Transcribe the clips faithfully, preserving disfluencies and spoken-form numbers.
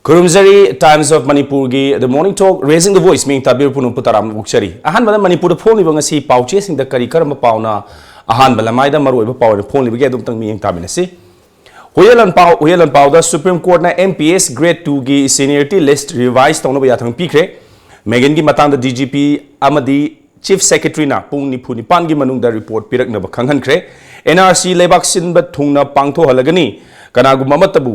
ꯈꯨꯔꯨꯝꯖꯔꯤ꯫ Times of Manipurꯒꯤ The Morning Talk, Raising the Voice, ꯃꯤꯡ ꯇꯥꯕꯤꯔ ꯄꯨꯝꯅꯃꯛꯄꯨ ꯇꯔꯥꯝꯅ ꯑꯣꯛꯆꯔꯤ꯫ ꯑꯍꯥꯟꯕꯗ ꯃꯅꯤꯄꯨꯔꯗ ꯐꯣꯡꯂꯤꯕ ꯉꯁꯤ ꯄꯥꯎꯆꯦꯁꯤꯡꯗ ꯀꯔꯤ ꯀꯔꯝꯕ ꯄꯥꯎꯅ ꯑꯍꯥꯟꯕ ꯂꯃꯥꯏꯗ ꯃꯔꯨꯑꯣꯏꯕ ꯄꯥꯎ ꯑꯣꯏꯅ ꯐꯣꯡꯂꯤꯕꯒꯦ ꯑꯗꯨꯝꯇꯪ ꯃꯤꯠꯌꯦꯡ ꯇꯥꯃꯤꯟꯅꯁꯤ꯫ ꯍꯨꯌꯦꯟ ꯂꯥꯟꯄꯥꯎ, Huiyen ꯂꯥꯟꯄꯥꯎꯗ Supreme Courtꯅ M P S Grade twoꯒꯤ seniority list revise ꯇꯧꯅꯕ ꯌꯥꯊꯪ ꯄꯤꯈ꯭ꯔꯦ꯫ ꯃꯦꯒꯟꯒꯤ ꯃꯇꯥꯡꯗ D G P ꯑꯃꯗꯤ Chief Secretaryꯅ ꯄꯨꯡ ꯅꯤꯐꯨ ꯅꯤꯄꯥꯟꯒꯤ ꯃꯅꯨꯡꯗ report ꯄꯤꯔꯛꯅꯕ ꯈꯪꯍꯟꯈ꯭ꯔꯦ꯫ N R C ꯂꯩꯕꯥꯛ ꯁꯤꯟꯕ ꯊꯨꯡꯅ ꯄꯥꯡꯊꯣꯛꯍꯜꯂꯒꯅꯤ, ꯀꯅꯥꯒꯨꯝꯕ ꯑꯃꯠꯇꯕꯨ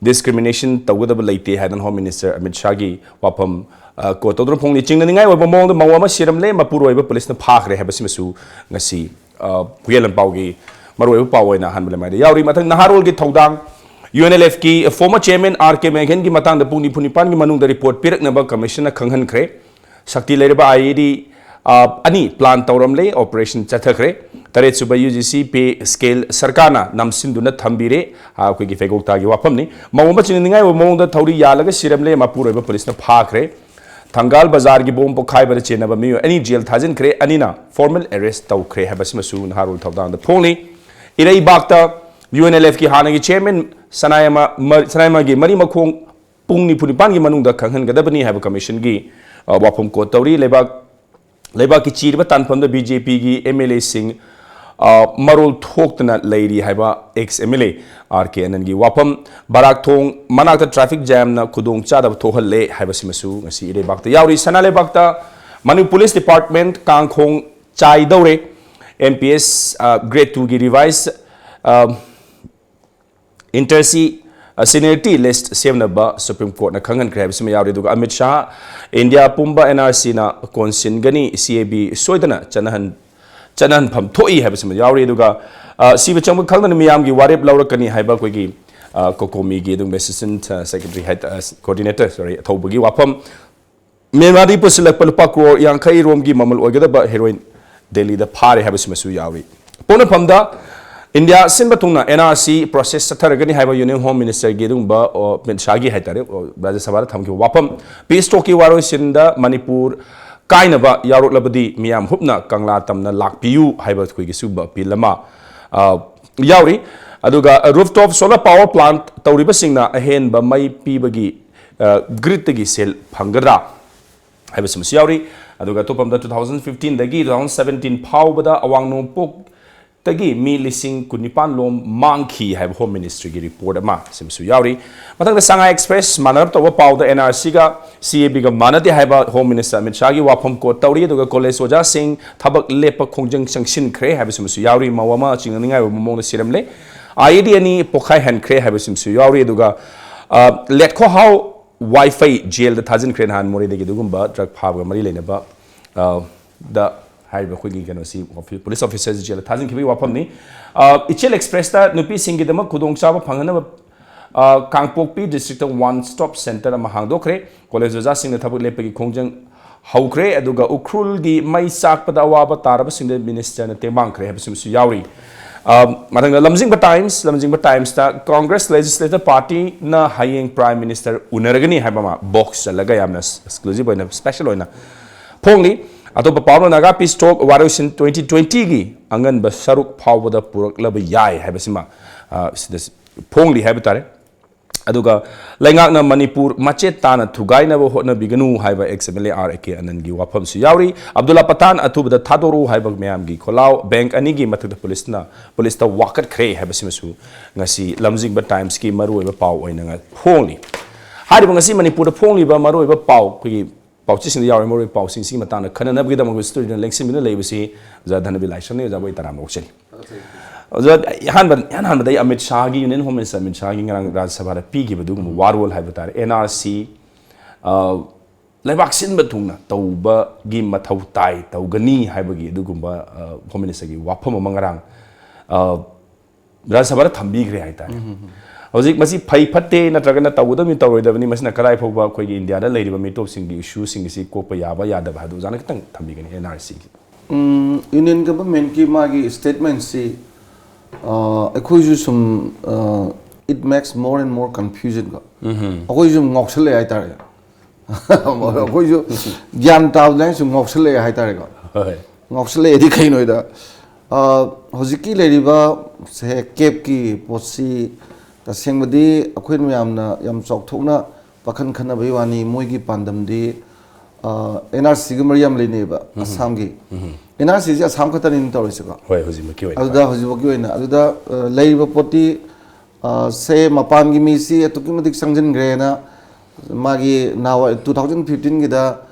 discrimination ꯇꯧꯒꯗꯕ ꯂꯩꯇꯦ ꯍꯥꯏꯗꯅ Home Minister ꯑꯃꯤꯠ ꯁꯥꯍꯒꯤ ꯋꯥꯐꯝ, ꯑ, quote ꯇꯧꯗꯨꯅ ꯐꯣꯡꯂꯤ꯫ ꯆꯤꯡꯅꯅꯤꯡꯉꯥꯏ ꯑꯣꯏꯕ ꯃꯑꯣꯡꯗ ꯃꯧ ꯑꯃ ꯁꯤꯔꯝꯂꯦ, ꯃꯄꯨꯔꯣꯏꯕ ꯄꯨꯂꯤꯁꯅ ꯐꯥꯈ꯭ꯔꯦ ꯍꯥꯏꯕꯁꯤꯃꯁꯨ ꯉꯁꯤ, ꯑ, ꯍꯨꯌꯦꯟ ꯂꯥꯟꯄꯥꯎꯒꯤ ꯃꯔꯨꯑꯣꯏꯕ ꯄꯥꯎ ꯑꯣꯏꯅ ꯑꯍꯥꯟꯕ ꯂꯃꯥꯏꯗ ꯌꯥꯎꯔꯤ꯫ ꯃꯊꯪ ꯅꯍꯥꯔꯣꯜꯒꯤ ꯊꯧꯗꯥꯡ, U N L Fꯀꯤ former chairman R K ꯃꯦꯒꯟꯒꯤ ꯃꯇꯥꯡꯗ ꯄꯨꯡ ꯅꯤꯐꯨ ꯅꯤꯄꯥꯟꯒꯤ ꯃꯅꯨꯡꯗ report ꯄꯤꯔꯛꯅꯕ commissionꯅ ꯈꯪꯍꯟꯈ꯭ꯔꯦ꯫ ꯁꯛꯇꯤ ꯂꯩꯔꯕ I A D, ꯑ, ꯑꯅꯤ plan ꯇꯧꯔꯝꯂꯦ, operation ꯆꯠꯊꯈ꯭ꯔꯦ꯫ ꯇꯔꯦꯠꯁꯨꯕ U G C pay scale ꯁꯔꯀꯥꯔꯅ ꯅꯝꯁꯤꯟꯗꯨꯅ ꯊꯝꯕꯤꯔꯦ꯫ ꯑ, ꯑꯩꯈꯣꯏꯒꯤ ꯐꯦꯒꯣꯛꯇꯥꯒꯤ ꯋꯥꯐꯝꯅꯤ꯫ ꯃꯧ ꯑꯃ ꯆꯤꯡꯅꯅꯤꯡꯉꯥꯏ ꯑꯣꯏꯕ ꯃꯑꯣꯡꯗ ꯊꯧꯔꯤ ꯌꯥꯜꯂꯒ ꯁꯤꯔꯝꯂꯦ, ꯃꯄꯨꯔꯣꯏꯕ ꯄꯨꯂꯤꯁꯅ ꯐꯥꯈ꯭ꯔꯦ꯫ ꯊꯪꯒꯥꯜ ꯕꯖꯥꯔꯒꯤ ꯕꯣꯝ ꯄꯣꯈꯥꯏꯕꯗ ꯆꯦꯟꯅꯕ ꯃꯤꯑꯣꯏ ꯑꯅꯤ jail ꯊꯥꯖꯤꯟꯈ꯭ꯔꯦ, ꯑꯅꯤꯅ formal arrest ꯇꯧꯈ꯭ꯔꯦ ꯍꯥꯏꯕꯁꯤꯃꯁꯨ ꯅꯍꯥꯔꯣꯜ ꯊꯧꯗꯥꯡꯗ ꯐꯣꯡꯂꯤ꯫ ꯏꯔꯩꯕꯥꯛꯇ U N L Fꯀꯤ ꯍꯥꯟꯅꯒꯤ chairman ꯁꯅꯥꯌꯥꯃ-, ꯃ-, ꯁꯅꯥꯌꯥꯃꯒꯤ ꯃꯔꯤ ꯃꯈꯣꯡ ꯄꯨꯡ ꯅꯤꯐꯨ ꯅꯤꯄꯥꯟꯒꯤ ꯃꯅꯨꯡꯗ ꯈꯪꯍꯟꯒꯗꯕꯅꯤ ꯍꯥꯏꯕ commissionꯒꯤ, ꯑ, ꯋꯥꯐꯝ quote ꯇꯧꯔꯤ꯫ ꯂꯩꯕꯥꯛ, ꯂꯩꯕꯥꯛꯀꯤ ꯆꯤꯔꯕ ꯇꯥꯟꯐꯝꯗ B J Pꯒꯤ M L Aꯁꯤꯡ, ꯑ, ꯃꯔꯣꯜ ꯊꯣꯛꯇꯅ ꯂꯩꯔꯤ ꯍꯥꯏꯕ ex M L A R K ꯑꯅꯟꯒꯤ ꯋꯥꯐꯝ꯫ ꯕꯔꯥꯛ ꯊꯣꯡ ꯃꯅꯥꯛꯇ traffic jamꯅ ꯈꯨꯗꯣꯡ ꯆꯥꯗꯕ ꯊꯣꯛꯍꯜꯂꯦ ꯍꯥꯏꯕꯁꯤꯃꯁꯨ ꯉꯁꯤ ꯏꯔꯩꯕꯥꯛꯇ ꯌꯥꯎꯔꯤ꯫ ꯁꯅꯥ ꯂꯩꯕꯥꯛꯇ Manipur Police Department ꯀꯥꯡꯈꯣꯡ ꯆꯥꯏꯗꯧꯔꯦ꯫ M P S, ꯑ, Grade twoꯒꯤ revise, ꯑ, Inter C, ꯑ, seniority list ꯁꯦꯝꯅꯕ Supreme Courtꯅ ꯈꯪꯍꯟꯈ꯭ꯔꯦ ꯍꯥꯏꯕꯁꯤꯃ ꯌꯥꯎꯔꯤ꯫ ꯑꯗꯨꯒ ꯑꯃꯤꯠ ꯁꯥꯍ, ꯏꯟꯗꯤꯌꯥ ꯄꯨꯝꯕ N R Cꯅ ꯀꯣꯟꯁꯤꯟꯒꯅꯤ, C A B ꯁꯣꯏꯗꯅ ꯆꯠꯅꯍꯟ-, ꯆꯠꯅꯍꯟꯐꯝ ꯊꯣꯛꯏ ꯍꯥꯏꯕꯁꯤꯃ ꯌꯥꯎꯔꯤ꯫ ꯑꯗꯨꯒ, ꯑ, ꯁꯤꯕ ꯆꯪꯕ ꯈꯪꯗꯅ ꯃꯤꯌꯥꯝꯒꯤ ꯋꯥꯔꯦꯞ ꯂꯧꯔꯛꯀꯅꯤ ꯍꯥꯏꯕ ꯑꯩꯈꯣꯏꯒꯤ, ꯑ, COCOMIꯒꯤ ꯑꯗꯨꯝ assistant, ꯑ, secretary ꯍꯥꯏ-, ꯑ, coordinator, sorry, ꯊꯧꯕꯒꯤ ꯋꯥꯐꯝ꯫ ꯃ꯭ꯌꯥꯟꯃꯥꯔꯗꯒꯤ ꯄꯨꯁꯤꯜꯂꯛꯄ ꯂꯨꯄꯥ ꯀ꯭ꯔꯣꯔ ꯌꯥꯡꯈꯩ ꯔꯣꯝꯒꯤ ꯃꯃꯜ ꯑꯣꯏꯒꯗꯕ heroin ꯗꯦꯜꯂꯤꯗ ꯐꯥꯔꯦ ꯍꯥꯏꯕꯁꯤꯃꯁꯨ ꯌꯥꯎꯔꯤ꯫ ꯄꯣꯛꯅꯐꯝꯗ ꯏꯟꯗꯤꯌꯥ ꯁꯤꯟꯕ ꯊꯨꯡꯅ N R C process ꯆꯠꯊꯔꯒꯅꯤ ꯍꯥꯏꯕ Union Home Ministerꯒꯤ ꯑꯗꯨꯒꯨꯝꯕ, ꯑꯣ, ꯑꯃꯤꯠ ꯁꯥꯍꯒꯤ ꯍꯥꯏꯇꯥꯔꯦ, ꯑꯣ, ꯔꯥꯖ꯭ꯌ ꯁꯚꯥꯗ ꯊꯝꯈꯤꯕ ꯋꯥꯐꯝ꯫ Peace talkꯀꯤ ꯋꯥꯔꯣꯏꯁꯤꯟꯗ ꯃꯅꯤꯄꯨꯔ ꯀꯥꯏꯅꯕ ꯌꯥꯎꯔꯛꯂꯕꯗꯤ ꯃꯤꯌꯥꯝ ꯍꯨꯞꯅ ꯀꯪꯂꯥ ꯇꯝꯅ ꯂꯥꯛꯄꯤꯌꯨ ꯍꯥꯏꯕ ꯑꯩꯈꯣꯏꯒꯤ ꯁꯤꯒꯨꯝꯕ appeal ꯑꯃ, ꯑ, ꯌꯥꯎꯔꯤ꯫ ꯑꯗꯨꯒ rooftop solar power plant ꯇꯧꯔꯤꯕꯁꯤꯡꯅ ꯑꯍꯦꯟꯕ ꯃꯩ ꯄꯤꯕꯒꯤ ꯒ꯭ꯔꯤꯠꯇꯒꯤ ꯁꯦꯜ ꯐꯪꯒꯗ꯭ꯔꯥ ꯍꯥꯏꯕꯁꯤꯃꯁꯨ ꯌꯥꯎꯔꯤ꯫ ꯑꯗꯨꯒ ꯑꯇꯣꯞꯄ ꯑꯃꯗ, two thousand fifteen ꯗꯒꯤ two thousand seventeen ꯐꯥꯎꯕꯗ ꯑꯋꯥꯡ ꯅꯣꯡꯄꯣꯛꯇꯒꯤ ꯃꯤ ꯂꯤꯁꯤꯡ ꯀꯨꯟꯅꯤꯄꯥꯟ ꯂꯣꯝ ꯃꯥꯡꯈꯤ ꯍꯥꯏꯕ ꯍꯣꯝ ꯃꯤꯅꯤꯁꯇ꯭ꯔꯤꯒꯤ ꯔꯤꯄꯣꯔꯠ ꯑꯃ ꯁꯤꯃꯁꯨ ꯌꯥꯎꯔꯤ꯫ ꯃꯊꯪꯗ ꯁꯉꯥꯏ ꯑꯦꯛꯁꯄ꯭ꯔꯦꯁ, ꯃꯥꯟꯅꯔꯞ ꯇꯧꯕ ꯄꯥꯎꯗ, ꯑꯦꯟ ꯑꯥꯔ ꯁꯤꯒ ꯁꯤ ꯑꯦ ꯕꯤꯒ ꯃꯥꯟꯅꯗꯦ ꯍꯥꯏꯕ ꯍꯣꯝ ꯃꯤꯅꯤꯁꯇꯔ ꯑꯃꯤꯠ ꯁꯥꯍꯒꯤ ꯋꯥꯐꯝ ꯀꯣꯠ ꯇꯧꯔꯤ꯫ ꯑꯗꯨꯒ ꯀꯣꯂꯦꯖ ꯑꯣꯖꯥꯁꯤꯡ ꯊꯕꯛ ꯂꯦꯞꯄ ꯈꯣꯡꯖꯪ ꯆꯪꯁꯤꯟꯈ꯭ꯔꯦ ꯍꯥꯏꯕꯁꯤꯃꯁꯨ ꯌꯥꯎꯔꯤ꯫ ꯃꯧ ꯑꯃ ꯆꯤꯡꯅꯅꯤꯡꯉꯥꯏ ꯑꯣꯏꯕ ꯃꯑꯣꯡꯗ ꯁꯤꯔꯝꯂꯦ꯫ ꯑꯥꯏ ꯏ ꯗꯤ ꯑꯅꯤ ꯄꯣꯈꯥꯏꯍꯟꯈ꯭ꯔꯦ ꯍꯥꯏꯕꯁꯤꯃꯁꯨ ꯌꯥꯎꯔꯤ꯫ ꯑꯗꯨꯒ, ꯑ, ꯂꯦꯠꯈꯣ ꯍꯥꯎ ꯋꯥꯏꯐꯩ ꯖꯦꯜꯗ ꯊꯥꯖꯤꯟꯈ꯭ꯔꯦ꯫ ꯅꯍꯥꯟ ꯃꯣꯔꯦꯗꯒꯤ ꯑꯗꯨꯒꯨꯝꯕ ꯗ꯭ꯔꯒ ꯐꯥꯕꯒ ꯃꯔꯤ ꯂꯩꯅꯕ, ꯑ, ꯗ ꯍꯥꯏꯔꯤꯕ ꯑꯩꯈꯣꯏꯒꯤ ꯀꯩꯅꯣꯁꯤ, ꯑꯣꯐꯤ-, ꯄꯨꯂꯤꯁ ꯑꯣꯐꯤꯁꯔꯁꯤ ꯖꯦꯜꯗ ꯊꯥꯖꯤꯟꯈꯤꯕꯒꯤ ꯋꯥꯐꯝꯅꯤ꯫ ꯑ, ꯏꯆꯦꯜ ꯑꯦꯛꯁꯄ꯭ꯔꯦꯁꯇ ꯅꯨꯄꯤꯁꯤꯡꯒꯤꯗꯃꯛ ꯈꯨꯗꯣꯡꯆꯥꯕ ꯐꯪꯍꯟꯅꯕ, ꯑ, ꯀꯥꯡꯄꯣꯛꯄꯤ ꯗꯤꯁꯇ꯭ꯔꯤꯛꯇ ꯋꯥꯟ ꯁ꯭ꯇꯣꯞ ꯁꯦꯟꯇꯔ ꯑꯃ ꯍꯥꯡꯗꯣꯛꯈ꯭ꯔꯦ꯫ ꯀꯣꯂꯦꯖ ꯑꯣꯖꯥꯁꯤꯡꯅ ꯊꯕꯛ ꯂꯦꯞꯄꯒꯤ ꯈꯣꯡꯖꯪ ꯍꯧꯈ꯭ꯔꯦ꯫ ꯑꯗꯨꯒ ꯎꯈ꯭ꯔꯨꯜꯒꯤ ꯃꯩ ꯆꯥꯛꯄꯗ ꯑꯋꯥꯕ ꯇꯥꯔꯕꯁꯤꯡꯗ ꯃꯤꯅꯤꯁꯇꯔꯅ ꯇꯦꯡꯕꯥꯡꯈ꯭ꯔꯦ ꯍꯥꯏꯕꯁꯤꯃꯁꯨ ꯌꯥꯎꯔꯤ꯫ ꯑ, ꯃꯊꯪꯗ ꯂꯝꯖꯤꯡꯕ ꯇꯥꯏꯝꯁ, ꯂꯝꯖꯤꯡꯕ ꯇꯥꯏꯝꯁꯇ ꯀꯣꯡꯒ꯭ꯔꯦꯁ ꯂꯦꯖꯤꯁꯂꯦꯇꯔ ꯄꯥꯔꯇꯤꯅ ꯍꯌꯦꯡ ꯄ꯭ꯔꯥꯏꯝ ꯃꯤꯅꯤꯁꯇꯔ ꯎꯅꯔꯒꯅꯤ ꯍꯥꯏꯕ ꯑꯃ ꯕꯣꯛꯁ ꯆꯜꯂꯒ ꯌꯥꯝꯅ ꯑꯦꯛꯁꯀ꯭ꯂꯨꯁꯤꯚ ꯑꯣꯏꯅ, ꯁ꯭ꯄꯦꯁꯦꯜ ꯑꯣꯏꯅ ꯐꯣꯡꯂꯤ꯫ ꯑꯇꯣꯞꯄ ꯄꯥꯎ ꯑꯃꯅ, ꯅꯥꯒꯥ ꯄꯤꯁ ꯇꯣꯛ ꯋꯥꯔꯣꯏꯁꯤꯟ twenty twenty ꯒꯤ ꯑꯉꯟꯕ ꯁꯔꯨꯛ ꯐꯥꯎꯕꯗ ꯄꯨꯔꯛꯂꯕ ꯌꯥꯏ ꯍꯥꯏꯕꯁꯤꯃ, ꯑ, ꯁꯤꯗ ꯐꯣꯡꯂꯤ ꯍꯥꯏꯕ ꯇꯥꯔꯦ꯫ ꯑꯗꯨꯒ ꯂꯩꯉꯥꯛꯅ ꯃꯅꯤꯄꯨꯔ ꯃꯆꯦꯠ ꯇꯥꯅ ꯊꯨꯒꯥꯏꯅꯕ ꯍꯣꯠꯅꯕꯤꯒꯅꯨ ꯍꯥꯏꯕ X M L A R A K ꯑꯅꯟꯒꯤ ꯋꯥꯐꯝꯁꯨ ꯌꯥꯎꯔꯤ꯫ ꯑꯕꯗꯨꯜꯂꯥ ꯄꯊꯥꯟ ꯑꯊꯨꯕꯗ ꯊꯥꯗꯣꯔꯛꯎ ꯍꯥꯏꯕ ꯃꯌꯥꯝꯒꯤ ꯈꯣꯜꯂꯥꯎ꯫ ꯕꯦꯡꯛ ꯑꯅꯤꯒꯤ ꯃꯊꯛꯇ ꯄꯨꯂꯤꯁꯅ, ꯄꯨꯂꯤꯁꯇ ꯋꯥꯀꯠꯈ꯭ꯔꯦ ꯍꯥꯏꯕꯁꯤꯃꯁꯨ ꯉꯁꯤ ꯂꯝꯖꯤꯡꯕ ꯇꯥꯏꯝꯁꯀꯤ ꯃꯔꯨꯑꯣꯏꯕ ꯄꯥꯎ ꯑꯣꯏꯅ ꯉ-, ꯐꯣꯡꯂꯤ꯫ ꯍꯥꯏꯔꯤꯕ ꯉꯁꯤ ꯃꯅꯤꯄꯨꯔꯗ ꯐꯣꯡꯂꯤꯕ ꯃꯔꯨꯑꯣꯏꯕ ꯄꯥꯎ, ꯑꯩꯈꯣꯏꯒꯤ ꯄꯥꯎꯆꯦꯁꯤꯡꯗ ꯌꯥꯎꯔꯤꯕ ꯃꯔꯨꯑꯣꯏꯕ ꯄꯥꯎꯁꯤꯡꯁꯤꯒꯤ ꯃꯇꯥꯡꯗ ꯈꯟꯅꯅꯕꯒꯤꯗꯃꯛ ꯁ꯭ꯇꯨꯗꯤꯑꯣꯗ ꯂꯦꯡꯁꯤꯟꯗꯨꯅ ꯂꯩꯕꯁꯤ ꯑꯣꯖꯥ ꯙꯅꯕꯤꯔ ꯂꯥꯏꯁ꯭ꯔꯝꯅꯤ꯫ ꯑꯣꯖꯥꯕꯨ ꯑꯩ ꯇꯔꯥꯝꯅ ꯑꯣꯛꯆꯔꯤ꯫ ꯑꯣꯖꯥ, ꯑꯍꯥꯟꯕ, ꯏꯍꯥꯟ ꯍꯥꯟꯕꯗ ꯑꯩ ꯑꯃꯤꯠ ꯁꯥꯍꯒꯤ, ꯌꯨꯅꯤꯌꯟ ꯍꯣꯝ ꯃꯤꯅꯤꯁꯇꯔ ꯑꯃꯤꯠ ꯁꯥꯍꯒꯤ ꯉꯔꯥꯡ ꯔꯥꯖ꯭ꯌ ꯁꯚꯥꯗ ꯄꯤꯈꯤꯕ ꯑꯗꯨꯒꯨꯝꯕ ꯋꯥꯔꯣꯜ ꯍꯥꯏꯕ ꯇꯥꯔꯦ, ꯑꯦꯟ ꯑꯥꯔ ꯁꯤ, ꯑ, ꯂꯩꯕꯥꯛ ꯁꯤꯟꯕ ꯊꯨꯡꯅ ꯇꯧꯕꯒꯤ ꯃꯊꯧ ꯇꯥꯏ, ꯇꯧꯒꯅꯤ ꯍꯥꯏꯕꯒꯤ ꯑꯗꯨꯒꯨꯝꯕ, ꯑ, ꯍꯣꯝ ꯃꯤꯅꯤꯁꯇꯔꯒꯤ ꯋꯥꯐꯝ ꯑꯃ ꯉꯔꯥꯡ, ꯑ, ꯔꯥꯖ꯭ꯌ ꯁꯚꯥꯗ ꯊꯝꯕꯤꯈ꯭ꯔꯦ ꯍꯥꯏꯇꯥꯔꯦ꯫ ꯍꯧꯖꯤꯛ ꯃꯁꯤ ꯐꯩ ꯐꯠꯇꯦ ꯅꯠꯇ꯭ꯔꯒꯅ ꯇꯧꯒꯗꯕꯅꯤ ꯇꯧꯔꯣꯏꯗꯕꯅꯤ, ꯃꯁꯤꯅ ꯀꯗꯥꯏ ꯐꯥꯎꯕ ꯑꯩꯈꯣꯏꯒꯤ ꯏꯟꯗꯤꯌꯥꯗ ꯂꯩꯔꯤꯕ ꯃꯤꯇꯣꯞꯁꯤꯡꯒꯤ ꯏꯁꯨꯁꯤꯡ ꯑꯁꯤ ꯀꯣꯛꯄ ꯌꯥꯕ ꯌꯥꯗꯕ ꯍꯥꯏꯕꯗꯨ ꯑꯣꯖꯥꯅ ꯈꯤꯇꯪ ꯊꯝꯕꯤꯒꯅꯤ, ꯑꯦꯟ ꯑꯥꯔ ꯁꯤꯒꯤ꯫ ꯎꯝ, ꯌꯨꯅꯤꯌꯟ ꯒꯚꯔꯟꯃꯦꯟꯠꯀꯤ ꯃꯥꯒꯤ ꯁ꯭ꯇꯦꯠꯃꯦꯟꯠꯁꯤ, ꯑ, ꯑꯩꯈꯣꯏꯁꯨ ꯁꯨꯝ, ꯑ, it makes more and more confusion ꯀꯣ꯫ ꯑꯩꯈꯣꯏꯁꯨ ꯁꯨꯝ ꯉꯥꯎꯁꯜꯂꯛꯑꯦ ꯍꯥꯏꯇꯥꯔꯦ꯫ ꯑꯩꯈꯣꯏꯁꯨ ꯒ꯭ꯌꯥꯟ ꯇꯥꯕꯗ ꯁꯨꯝ ꯉꯥꯎꯁꯜꯂꯛꯑꯦ ꯍꯥꯏꯇꯥꯔꯦꯀꯣ꯫ ꯍꯣꯏ꯫ ꯉꯥꯎꯁꯜꯂꯛꯑꯦꯗꯤ ꯀꯩꯅꯣꯗ, ꯑ, ꯍꯧꯖꯤꯛꯀꯤ ꯂꯩꯔꯤꯕ ꯁꯦ ꯀꯦꯞꯀꯤ ꯄꯣꯠꯁꯤ ꯇꯁꯦꯡꯕꯗꯤ ꯑꯩꯈꯣꯏ ꯃꯌꯥꯝꯅ ꯌꯥꯝ ꯆꯥꯎꯊꯣꯛꯅ ꯋꯥꯈꯜ ꯈꯟꯅꯕꯒꯤ ꯋꯥꯅꯤ꯫ ꯃꯣꯏꯒꯤ ꯄꯥꯟꯗꯝꯗꯤ ꯑꯦꯟ ꯑꯥꯔ ꯁꯤꯒ ꯃꯔꯤ ꯌꯥꯝ ꯂꯩꯅꯩꯕ ꯑꯁꯥꯝꯒꯤ꯫ ꯑꯦꯟ ꯑꯥꯔ ꯁꯤꯁꯦ ꯑꯁꯥꯝ ꯈꯛꯇꯅꯤꯅ ꯇꯧꯔꯤꯁꯦꯀꯣ꯫ ꯍꯣꯏ, ꯍꯧꯖꯤꯛꯃꯛꯀꯤ ꯑꯣꯏꯅ꯫ ꯑꯗꯨꯗ ꯍꯧꯖꯤꯛꯐꯥꯎꯒꯤ ꯑꯣꯏꯅ ꯑꯗꯨꯗ ꯑ, ꯂꯩꯔꯤꯕ ꯄꯣꯠꯇꯤ ꯑ, ꯁꯦ ꯃꯄꯥꯟꯒꯤ ꯃꯤꯁꯤ ꯑꯗꯨꯛꯀꯤ ꯃꯇꯤꯛ ꯆꯪꯁꯤꯟꯈ꯭ꯔꯦꯅ ꯃꯥꯒꯤ ꯅꯍꯥꯟꯋꯥꯏ ꯇꯨ ꯊꯥꯎꯖꯟ ꯐꯤꯐꯇꯤꯟꯒꯤꯗ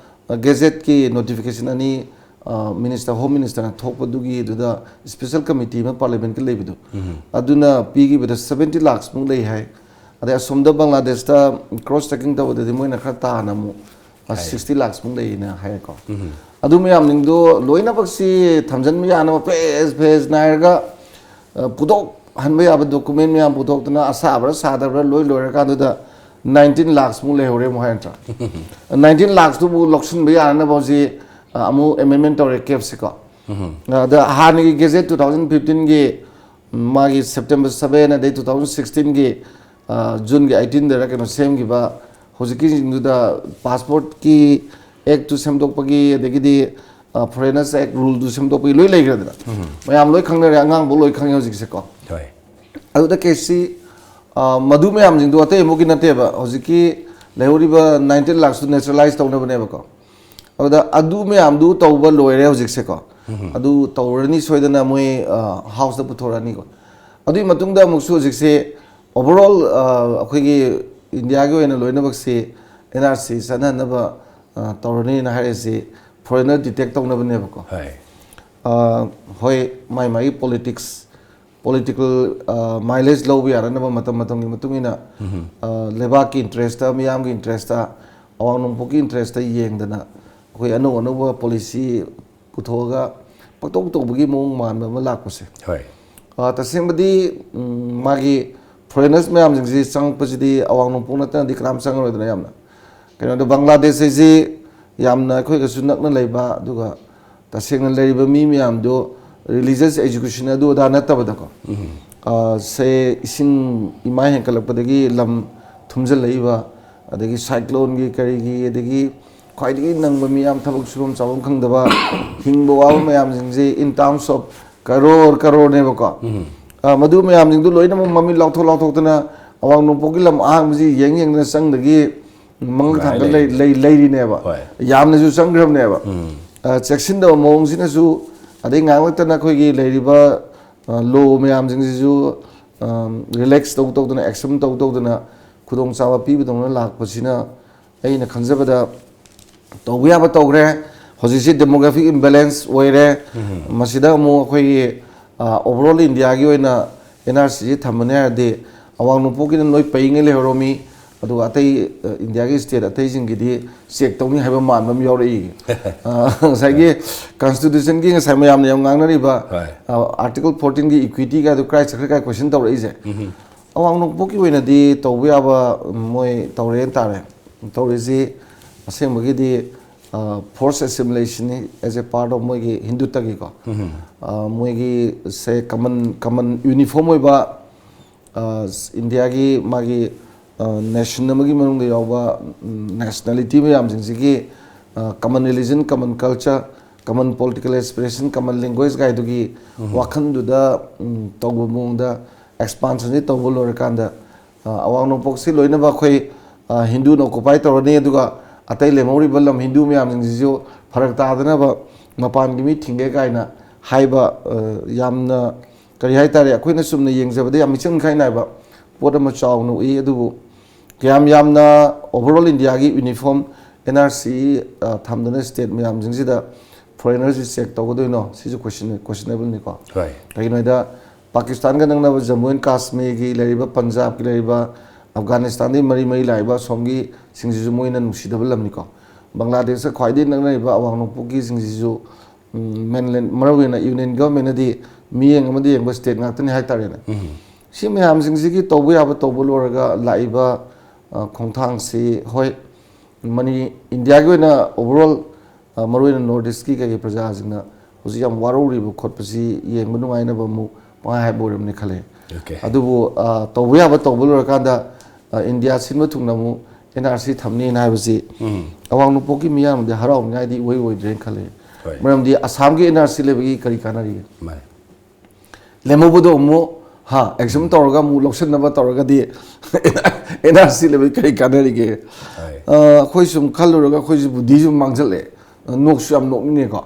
ꯒꯦꯖꯦꯠꯀꯤ ꯅꯣꯇꯤꯐꯤꯀꯦꯁꯟ ꯑꯅꯤ ꯃꯤꯅꯤꯁꯇꯔ, ꯍꯣꯝ ꯃꯤꯅꯤꯁꯇꯔꯅ ꯊꯣꯛꯄꯗꯨꯒꯤ ꯑꯗꯨꯗ ꯁ꯭ꯄꯦꯁꯦꯜ ꯀꯃꯤꯇꯤ ꯑꯃ ꯄꯥꯔꯂꯤꯌꯥꯃꯦꯟꯠꯀꯤ ꯂꯩꯕꯗꯣ, ꯑꯗꯨꯅ ꯄꯤꯈꯤꯕꯗ ꯁꯕꯦꯟꯇꯤ ꯂꯥꯛꯁꯃꯨꯛ ꯂꯩ ꯍꯥꯏ꯫ ꯑꯗꯩ ꯑꯁꯣꯝꯗ ꯕꯪꯒ꯭ꯂꯥꯗꯦꯁꯇ ꯀ꯭ꯔꯣꯁ ꯆꯦꯛꯀꯤꯡ ꯇꯧꯕꯗꯗꯤ ꯃꯣꯏꯅ ꯈꯔ ꯇꯥꯅ ꯑꯃꯨꯛ ꯁꯤꯛꯁꯇꯤ ꯂꯥꯛꯁꯃꯨꯛ ꯂꯩꯅ ꯍꯥꯏꯌꯦꯀꯣ꯫ ꯑꯗꯨ ꯃꯌꯥꯝꯁꯤꯡꯗꯣ ꯂꯣꯏꯅꯃꯛꯁꯤ ꯊꯝꯖꯤꯟꯕ ꯌꯥꯅꯕ ꯐꯦꯁ ꯐꯦꯁ ꯅꯥꯏꯔꯒ ꯑ, ꯄꯨꯊꯣꯛꯍꯟꯕ ꯌꯥꯕ ꯗꯣꯀꯨꯃꯦꯟ ꯃꯌꯥꯝ ꯄꯨꯊꯣꯛꯇꯅ ꯑꯁꯥꯕ꯭ꯔꯥ ꯁꯥꯗꯕ꯭ꯔꯥ ꯂꯣꯏ ꯂꯣꯏꯔꯀꯥꯟꯗꯨꯗ ꯅꯥꯏꯟꯇꯤꯟ ꯂꯥꯛꯁꯃꯨꯛ ꯂꯩꯍꯧꯔꯦ ꯑꯃꯨꯛ ꯍꯥꯏ ꯅꯠꯇ꯭ꯔꯥ? ꯅꯥꯏꯟꯇꯤꯟ ꯂꯥꯛꯁꯇꯨꯕꯨ ꯂꯧꯁꯤꯟꯕ ꯌꯥꯅꯅꯕ ꯍꯧꯖꯤꯛ ꯑ, ꯑꯃꯨꯛ ꯑꯦꯃꯦꯟꯃꯦꯟ ꯇꯧꯔꯦ ꯀꯦꯞꯁꯦꯀꯣ꯫ ꯑꯗ ꯍꯥꯟꯅꯒꯤ ꯒꯦꯖꯦꯠ ꯇꯨ ꯊꯥꯎꯖꯟ ꯐꯤꯐꯇꯤꯟꯒꯤ ꯃꯥꯒꯤ ꯁꯦꯞꯇꯦꯝꯕꯔ ꯁꯕꯦꯟ ꯑꯗꯩ ꯇꯨ ꯊꯥꯎꯖꯟ ꯁꯤꯛꯁꯇꯤꯟꯒꯤ ꯖꯨꯟꯒꯤ ꯑꯩꯇꯤꯟꯗꯔ ꯀꯩꯅꯣ ꯁꯦꯝꯈꯤꯕ ꯍꯧꯖꯤꯛꯀꯤꯁꯤꯡꯗꯨꯗ ꯄꯥꯁꯄꯣꯔꯠꯀꯤ ꯑꯦꯛꯇꯨ ꯁꯦꯝꯗꯣꯛꯄꯒꯤ ꯑꯗꯒꯤꯗꯤ ꯐꯣꯔꯦꯅꯔꯁ ꯑꯦꯛ ꯔꯨꯜꯗꯨ ꯁꯦꯝꯗꯣꯛꯄꯒꯤ ꯂꯣꯏ ꯂꯩꯈ꯭ꯔꯦꯗꯅ꯫ ꯃꯌꯥꯝ ꯂꯣꯏ ꯈꯪꯅꯔꯦ, ꯑꯉꯥꯡꯕꯨ ꯂꯣꯏ ꯈꯪꯉꯦ ꯍꯧꯖꯤꯛꯁꯦꯀꯣ꯫ ꯍꯣꯏ꯫ ꯑꯗꯨꯗ ꯀꯦꯁꯁꯤ ꯑ, ꯃꯗꯨ ꯃꯌꯥꯝꯁꯤꯡꯗꯣ ꯑꯇꯩ ꯑꯃꯨꯛꯀꯤ ꯅꯠꯇꯦꯕ, ꯍꯧꯖꯤꯛꯀꯤ ꯂꯩꯍꯧꯔꯤꯕ ꯅꯥꯏꯟꯇꯤꯟ ꯂꯥꯛꯁꯇꯨ ꯅꯦꯆꯔꯦꯂꯥꯏꯁ ꯇꯧꯅꯕꯅꯦꯕꯀꯣ꯫ ꯑꯗꯨꯗ ꯑꯗꯨ ꯃꯌꯥꯝꯗꯨ ꯇꯧꯕ ꯂꯣꯏꯔꯦ ꯍꯧꯖꯤꯛꯁꯦꯀꯣ꯫ ꯑꯗꯨ ꯇꯧꯔꯅꯤ ꯁꯣꯏꯗꯅ ꯃꯣꯏ ꯍꯥꯎꯁꯇ ꯄꯨꯊꯣꯔꯛꯑꯅꯤꯀꯣ꯫ ꯑꯗꯨꯒꯤ ꯃꯇꯨꯡꯗ ꯑꯃꯨꯛꯁꯨ ꯍꯧꯖꯤꯛꯁꯦ ꯑꯣꯚꯔ ꯑꯣꯜ ꯑꯩꯈꯣꯏꯒꯤ ꯏꯟꯗꯤꯌꯥꯒꯤ ꯑꯣꯏꯅ ꯂꯣꯏꯅꯃꯛꯁꯤ ꯑꯦꯟ ꯑꯥꯔ ꯁꯤ ꯆꯠꯅꯅꯕ ꯑ, ꯇꯧꯔꯅꯤꯅ ꯍꯥꯏꯔꯤꯁꯤ ꯐꯣꯔꯦꯅꯔ ꯗꯤꯇꯦꯛ ꯇꯧꯅꯕꯅꯦꯕꯀꯣ꯫ ꯍꯣꯏ꯫ ꯑ, ꯍꯣꯏ, ꯃꯥꯏ ꯃꯥꯒꯤ ꯄꯣꯂꯤꯇꯤꯛꯁ, ꯄꯣꯂꯤꯇꯤꯀꯦꯜ ꯃꯥꯏꯂꯦꯖ ꯂꯧꯕ ꯌꯥꯅꯅꯕ ꯃꯇꯝ ꯃꯇꯝꯒꯤ ꯃꯇꯨꯡ ꯏꯟꯅ ꯑ, ꯂꯩꯕꯥꯛꯀꯤ ꯏꯟꯇꯔꯦꯁꯇ, ꯃꯤꯌꯥꯝꯒꯤ ꯏꯟꯇꯔꯦꯁꯇ, ꯑꯋꯥꯡ ꯅꯣꯡꯄꯣꯛꯀꯤ ꯏꯟꯇꯔꯦꯁꯇ ꯌꯦꯡꯗꯅ ꯑꯩꯈꯣꯏ ꯑꯅꯧ ꯑꯅꯧꯕ ꯄꯣꯂꯤꯁꯤ ꯄꯨꯊꯣꯛꯑꯒ ꯄꯪꯇꯧ ꯇꯧꯕꯒꯤ ꯃꯑꯣꯡ ꯃꯥꯟꯕ ꯑꯃ ꯂꯥꯛꯄꯁꯦ꯫ ꯍꯣꯏ꯫ ꯑ, ꯇꯁꯦꯡꯕꯗꯤ ꯎꯝ, ꯃꯥꯒꯤ ꯐꯣꯔꯦꯅꯔꯁ ꯃꯌꯥꯝꯁꯤꯡꯁꯤ ꯆꯪꯉꯛꯄꯁꯤꯗꯤ ꯑꯋꯥꯡ ꯅꯣꯡꯄꯣꯛ ꯅꯠꯇꯅꯗꯤ ꯀꯅꯥꯝ ꯆꯪꯉꯔꯣꯏꯗꯅ ꯌꯥꯝꯅ꯫ ꯀꯩꯅꯣꯗ ꯕꯪꯒ꯭ꯂꯥꯗꯦꯁ ꯍꯥꯏꯁꯤ ꯌꯥꯝꯅ ꯑꯩꯈꯣꯏꯒꯁꯨ ꯅꯛꯅ ꯂꯩꯕ, ꯑꯗꯨꯒ ꯇꯁꯦꯡꯅ ꯂꯩꯔꯤꯕ ꯃꯤ ꯃꯌꯥꯝꯗꯣ ꯔꯤꯂꯤꯖꯁ ꯑꯦꯖꯨꯀꯦꯁꯟ ꯑꯗꯨ ꯑꯗꯥ ꯅꯠꯇꯕꯗꯀꯣ꯫ ꯑ, ꯁꯦ ꯏꯁꯤꯡ ꯏꯃꯥꯏ ꯍꯦꯟꯀꯠꯂꯛꯄꯗꯒꯤ ꯂꯝ ꯊꯨꯝꯖꯤꯜꯂꯛꯏꯕ, ꯑꯗꯒꯤ ꯁꯥꯏꯀ꯭ꯂꯣꯟꯒꯤ ꯀꯔꯤꯒꯤ, ꯑꯗꯒꯤ ꯈ꯭ꯋꯥꯏꯗꯒꯤ ꯅꯪꯕ ꯃꯤꯌꯥꯝ ꯊꯕꯛ ꯁꯨꯐꯝ ꯆꯥꯐꯝ ꯈꯪꯗꯕ, ꯍꯤꯡꯕ ꯋꯥꯕ ꯃꯌꯥꯝꯁꯤꯡꯁꯤ in terms of ꯀꯔꯣꯔ ꯀꯔꯣꯔꯅꯦꯕꯀꯣ꯫ ꯑ, ꯃꯗꯨ ꯃꯌꯥꯝꯁꯤꯡꯗꯨ ꯂꯣꯏꯅꯃꯛ ꯃꯃꯤꯠ ꯂꯥꯎꯊꯣꯛ ꯂꯥꯎꯊꯣꯛꯇꯅ ꯑꯋꯥꯡ ꯅꯣꯡꯄꯣꯛꯀꯤ ꯂꯝ ꯑꯍꯥꯡꯕꯁꯤ ꯌꯦꯡ ꯌꯦꯡꯗꯅ ꯆꯪꯗꯒꯤ ꯃꯉꯛ ꯊꯥꯡꯒꯠ ꯂꯩ- ꯂꯩ- ꯂꯩꯔꯤꯅꯦꯕ꯫ ꯍꯣꯏ꯫ ꯌꯥꯝꯅꯁꯨ ꯆꯪꯈ꯭ꯔꯕꯅꯦꯕ꯫ ꯎꯝ꯫ ꯑ, ꯆꯦꯛꯁꯤꯟꯗꯕ ꯃꯑꯣꯡꯁꯤꯅꯁꯨ, ꯑꯗꯩ ꯉꯥꯏꯍꯥꯛ ꯂꯩꯇꯅ ꯑꯩꯈꯣꯏꯒꯤ ꯂꯩꯔꯤꯕ, ꯑ, ꯂꯣ ꯃꯌꯥꯝꯁꯤꯡꯁꯤꯁꯨ, ꯑꯝ, ꯔꯤꯂꯦꯛꯁ ꯇꯧ ꯇꯧꯗꯅ, ꯑꯦꯛꯁꯟ ꯇꯧ ꯇꯧꯗꯅ ꯈꯨꯗꯣꯡꯆꯥꯕ ꯄꯤꯕꯗꯧꯅ ꯂꯥꯛꯄꯁꯤꯅ ꯑꯩꯅ ꯈꯟꯖꯕꯗ ꯇꯧꯕ ꯌꯥꯕ ꯇꯧꯈ꯭ꯔꯦ꯫ ꯍꯧꯖꯤꯛꯁꯤ ꯗꯦꯃꯣꯒ꯭ꯔꯥꯐꯤꯛ ꯏꯝꯕꯦꯂꯦꯟꯁ ꯑꯣꯏꯔꯦ꯫ ꯎꯝ꯫ ꯃꯁꯤꯗ ꯑꯃꯨꯛ ꯑꯩꯈꯣꯏꯒꯤ, ꯑ, ꯑꯣꯚꯔꯑꯣꯜ ꯏꯟꯗꯤꯌꯥꯒꯤ ꯑꯣꯏꯅ ꯑꯦꯟ ꯑꯥꯔ ꯁꯤꯁꯤ ꯊꯝꯕꯅꯦ ꯍꯥꯏꯔꯗꯤ ꯑꯋꯥꯡ ꯅꯣꯡꯄꯣꯛꯀꯤꯅ ꯂꯣꯏ ꯄꯩꯉꯩ ꯂꯩꯍꯧꯔꯝꯃꯤ, ꯑꯗꯨꯒ ꯑꯇꯩ, ꯑ, ꯏꯟꯗꯤꯌꯥꯒꯤ ꯁ꯭ꯇꯦꯠ ꯑꯇꯩꯁꯤꯡꯒꯤꯗꯤ ꯆꯦꯛ ꯇꯧꯅꯤ ꯍꯥꯏꯕ ꯃꯥꯟꯕ ꯑꯃ ꯌꯥꯎꯔꯛꯏ꯫ ꯑ, ꯉꯁꯥꯏꯒꯤ ꯀꯟꯁꯇꯤꯇ꯭ꯌꯨꯁꯟꯒꯤ ꯉꯁꯥꯏ ꯃꯌꯥꯝꯅ ꯌꯥꯝ ꯉꯥꯡꯅꯔꯤꯕ, ꯍꯣꯏ꯫ ꯑ, ꯑꯥꯔꯇꯤꯀꯜ ꯐꯣꯔꯇꯤꯟꯒꯤ ꯏꯀ꯭ꯋꯤꯇꯤ ꯀꯥꯏꯗꯣ ꯀ꯭ꯔꯥꯏ ꯆꯠꯈ꯭ꯔꯦ ꯀꯥꯏ ꯀꯣꯏꯁꯟ ꯇꯧꯔꯛꯏꯁꯦ꯫ ꯎꯝ꯫ ꯑꯋꯥꯡ ꯅꯣꯡꯄꯣꯛꯀꯤ ꯑꯣꯏꯅꯗꯤ ꯇꯧꯕ ꯌꯥꯕ ꯃꯣꯏ ꯇꯧꯔꯦꯅ ꯇꯥꯔꯦ꯫ ꯇꯧꯔꯤꯁꯤ ꯑꯁꯦꯡꯕꯒꯤꯗꯤ, ꯑ, force ꯑꯦꯁꯤꯃꯤꯂꯦꯁꯟꯅꯤ as a part of ꯃꯣꯏꯒꯤ ꯍꯤꯟꯗꯨꯇꯒꯤꯀꯣ꯫ ꯎꯝ꯫ ꯑ, ꯃꯣꯏꯒꯤ ꯁꯦ ꯀꯃꯟ, ꯀꯃꯟ ꯌꯨꯅꯤꯐꯣꯔꯝ ꯑꯣꯏꯕ, ꯑ, ꯏꯟꯗꯤꯌꯥꯒꯤ ꯃꯥꯒꯤ, ꯑ, ꯅꯦꯁꯟ ꯑꯃꯒꯤ ꯃꯅꯨꯡꯗ ꯌꯥꯎꯕ, ꯎꯝ, ꯅꯦꯁꯅꯦꯂꯤꯇꯤ ꯃꯌꯥꯝꯁꯤꯡꯁꯤꯒꯤ, ꯑ, ꯀꯃꯟ ꯔꯤꯂꯤꯖꯟ, ꯀꯃꯟ ꯀꯜꯆꯔ, ꯀꯃꯟ ꯄꯣꯂꯤꯇꯤꯀꯦꯜ ꯑꯦꯁꯄꯤꯔꯦꯁꯟ, ꯀꯃꯟ ꯂꯦꯡꯒ꯭ꯋꯦꯖ ꯀꯥꯏꯗꯨꯒꯤ ꯎꯝ꯫ ꯋꯥꯈꯜꯗꯨꯗ, ꯎꯝ, ꯇꯧꯕ ꯃꯑꯣꯡꯗ ꯑꯦꯛꯁꯄꯥꯟꯁꯟꯁꯤ ꯇꯧꯕ ꯂꯣꯏꯔꯀꯥꯟꯗ, ꯑ, ꯑꯋꯥꯡ ꯅꯣꯡꯄꯣꯛꯁꯤ ꯂꯣꯏꯅꯃꯛ ꯑꯩꯈꯣꯏ, ꯑ, ꯍꯤꯟꯗꯨꯅ ꯑꯣꯀꯨꯄꯥꯏ ꯇꯧꯔꯅꯤ, ꯑꯗꯨꯒ ꯑꯇꯩ ꯂꯦꯝꯍꯧꯔꯤꯕ ꯂꯝ ꯍꯤꯟꯗꯨ ꯃꯌꯥꯝꯁꯤꯡꯁꯤꯁꯨ ꯐꯔꯛ ꯇꯥꯗꯅꯕ ꯃꯄꯥꯟꯒꯤ ꯃꯤ ꯊꯤꯡꯒꯦ ꯀꯥꯏꯅ ꯍꯥꯏꯕ, ꯑ, ꯌꯥꯝꯅ, ꯀꯔꯤ ꯍꯥꯏꯇꯥꯔꯦ, ꯑꯩꯈꯣꯏꯅ ꯆꯨꯝꯅ ꯌꯦꯡꯖꯕꯗ ꯌꯥꯝ ꯃꯤꯆꯪ ꯃꯤꯈꯥꯏ ꯅꯥꯏꯕ ꯄꯣꯠ ꯑꯃ ꯆꯥꯎꯅ ꯎꯏ꯫ ꯑꯗꯨꯕꯨ ꯀꯌꯥꯝ ꯌꯥꯝꯅ ꯑꯣꯚꯔꯑꯣꯜ ꯏꯟꯗꯤꯌꯥꯒꯤ ꯌꯨꯅꯤꯐꯣꯔꯝ ꯑꯦꯟ ꯑꯥꯔ ꯁꯤ, ꯑ, ꯊꯝꯗꯅ ꯁ꯭ꯇꯦꯠ ꯃꯌꯥꯝꯁꯤꯡꯁꯤꯗ ꯐꯣꯔꯦꯅꯔꯁꯤ ꯆꯦꯛ ꯇꯧꯒꯗꯣꯏꯅꯣ? ꯁꯤꯁꯨ ꯀꯣꯏꯁꯟ, ꯀꯣꯏꯁꯟꯅꯦꯕꯜꯅꯤꯀꯣ꯫ ꯍꯣꯏ꯫ ꯀꯩꯒꯤꯅꯣ ꯍꯥꯏꯗ ꯄꯥꯀꯤꯁꯇꯥꯟꯒ ꯅꯛꯅꯕ ꯖꯝꯃꯨ ꯑꯦꯟ ꯀꯥꯁꯃꯤꯔꯒꯤ ꯂꯩꯔꯤꯕ, ꯄꯟꯖꯥꯕꯀꯤ ꯂꯩꯔꯤꯕ, ꯑꯐꯒꯥꯅꯤꯁꯇꯥꯟꯗꯒꯤ ꯃꯔꯤ ꯃꯔꯤ ꯂꯥꯛꯏꯕ ꯑꯁꯣꯝꯒꯤ ꯁꯤꯡꯁꯤꯁꯨ ꯃꯣꯏꯅ ꯅꯨꯡꯁꯤꯗꯕ ꯂꯝꯅꯤꯀꯣ꯫ ꯕꯪꯒ꯭ꯂꯥꯗꯦꯁꯀ ꯈ꯭ꯋꯥꯏꯗꯒꯤ ꯅꯛꯅꯔꯤꯕ ꯑꯋꯥꯡ ꯅꯣꯡꯄꯣꯛꯀꯤ ꯁꯤꯡꯁꯤꯁꯨ, ꯎꯝ, ꯃꯦꯟꯂꯦꯟ, ꯃꯔꯨ ꯑꯣꯏꯅ ꯌꯨꯅꯤꯌꯟ ꯒꯚꯔꯟꯃꯦꯟꯅꯗꯤ ꯃꯤꯠꯌꯦꯡ ꯑꯃꯗ ꯌꯦꯡꯕ ꯁ꯭ꯇꯦꯠ ꯉꯥꯛꯇꯅꯤ ꯍꯥꯏꯇꯥꯔꯦꯅꯦ꯫ ꯎꯝ꯫ ꯁꯤ ꯃꯌꯥꯝꯁꯤꯡꯁꯤꯒꯤ ꯇꯧꯕ ꯌꯥꯕ ꯇꯧꯕ ꯂꯣꯏꯔꯒ ꯂꯥꯛꯏꯕ, ꯑ, ꯈꯣꯡꯊꯥꯡꯁꯤ, ꯍꯣꯏ, ꯃꯅꯤ-, ꯏꯟꯗꯤꯌꯥꯒꯤ ꯑꯣꯏꯅ ꯑꯣꯚꯔꯑꯣꯜ, ꯑ, ꯃꯔꯨ ꯑꯣꯏꯅ ꯅꯣꯔꯠ ꯏꯁꯀꯤ ꯀꯩꯀꯩ ꯄ꯭ꯔꯖꯥꯁꯤꯡꯅ ꯍꯧꯖꯤꯛ ꯌꯥꯝ ꯋꯥꯔꯧꯔꯤꯕ ꯈꯣꯠꯄꯁꯤ ꯌꯦꯡꯕ ꯅꯨꯡꯉꯥꯏꯅꯕ ꯑꯃꯨꯛ ꯄꯪꯍꯥꯏ ꯍꯥꯏꯕ ꯑꯣꯏꯔꯝꯅꯤ ꯈꯜꯂꯦ꯫ ꯑꯣꯀꯦ꯫ ꯑꯗꯨꯕꯨ, ꯑ, ꯇꯧꯕ ꯌꯥꯕ ꯇꯧꯕ ꯂꯣꯏꯔꯀꯥꯟꯗ, ꯑ, ꯏꯟꯗꯤꯌꯥ ꯁꯤꯟꯕ ꯊꯨꯡꯅ ꯑꯃꯨꯛ ꯑꯦꯟ ꯑꯥꯔ ꯁꯤ ꯊꯝꯅꯤꯅ ꯍꯥꯏꯕꯁꯤ ꯎꯝ꯫ ꯑꯋꯥꯡ ꯅꯣꯡꯄꯣꯛꯀꯤ ꯃꯤꯌꯥꯝꯗꯤ ꯍꯔꯥꯎꯅꯤꯡꯉꯥꯏꯗꯤ ꯏꯑꯣꯏ ꯑꯣꯏꯗ꯭ꯔꯦꯅ ꯈꯜꯂꯦ꯫ ꯍꯣꯏ꯫ ꯃꯔꯝꯗꯤ ꯑꯁꯥꯝꯒꯤ ꯑꯦꯟ ꯑꯥꯔ ꯁꯤ ꯂꯩꯕꯒꯤ ꯀꯔꯤ ꯀꯥꯟꯅꯔꯤꯒꯦ? ꯃꯥꯅꯦ꯫ ꯂꯦꯝꯍꯧꯕꯗꯣ ꯑꯃꯨꯛ ꯍꯥ, ꯑꯦꯛꯖꯥꯝ ꯇꯧꯔꯒ ꯑꯃꯨꯛ ꯂꯧꯁꯤꯟꯅꯕ ꯇꯧꯔꯒꯗꯤ ꯑꯦꯟ ꯑꯥꯔ ꯁꯤ ꯂꯩꯕ ꯀꯔꯤ ꯀꯥꯟꯅꯔꯤꯒꯦ? ꯑ, ꯑꯩꯈꯣꯏ ꯁꯨꯝ ꯈꯜꯂꯨꯔꯒ ꯑꯩꯈꯣꯏꯁꯦ ꯕꯨꯙꯤꯁꯨ ꯃꯥꯡꯁꯤꯜꯂꯛꯑꯦ꯫ ꯅꯣꯛꯁꯨ ꯌꯥꯝ ꯅꯣꯛꯅꯤꯡꯉꯦꯀꯣ꯫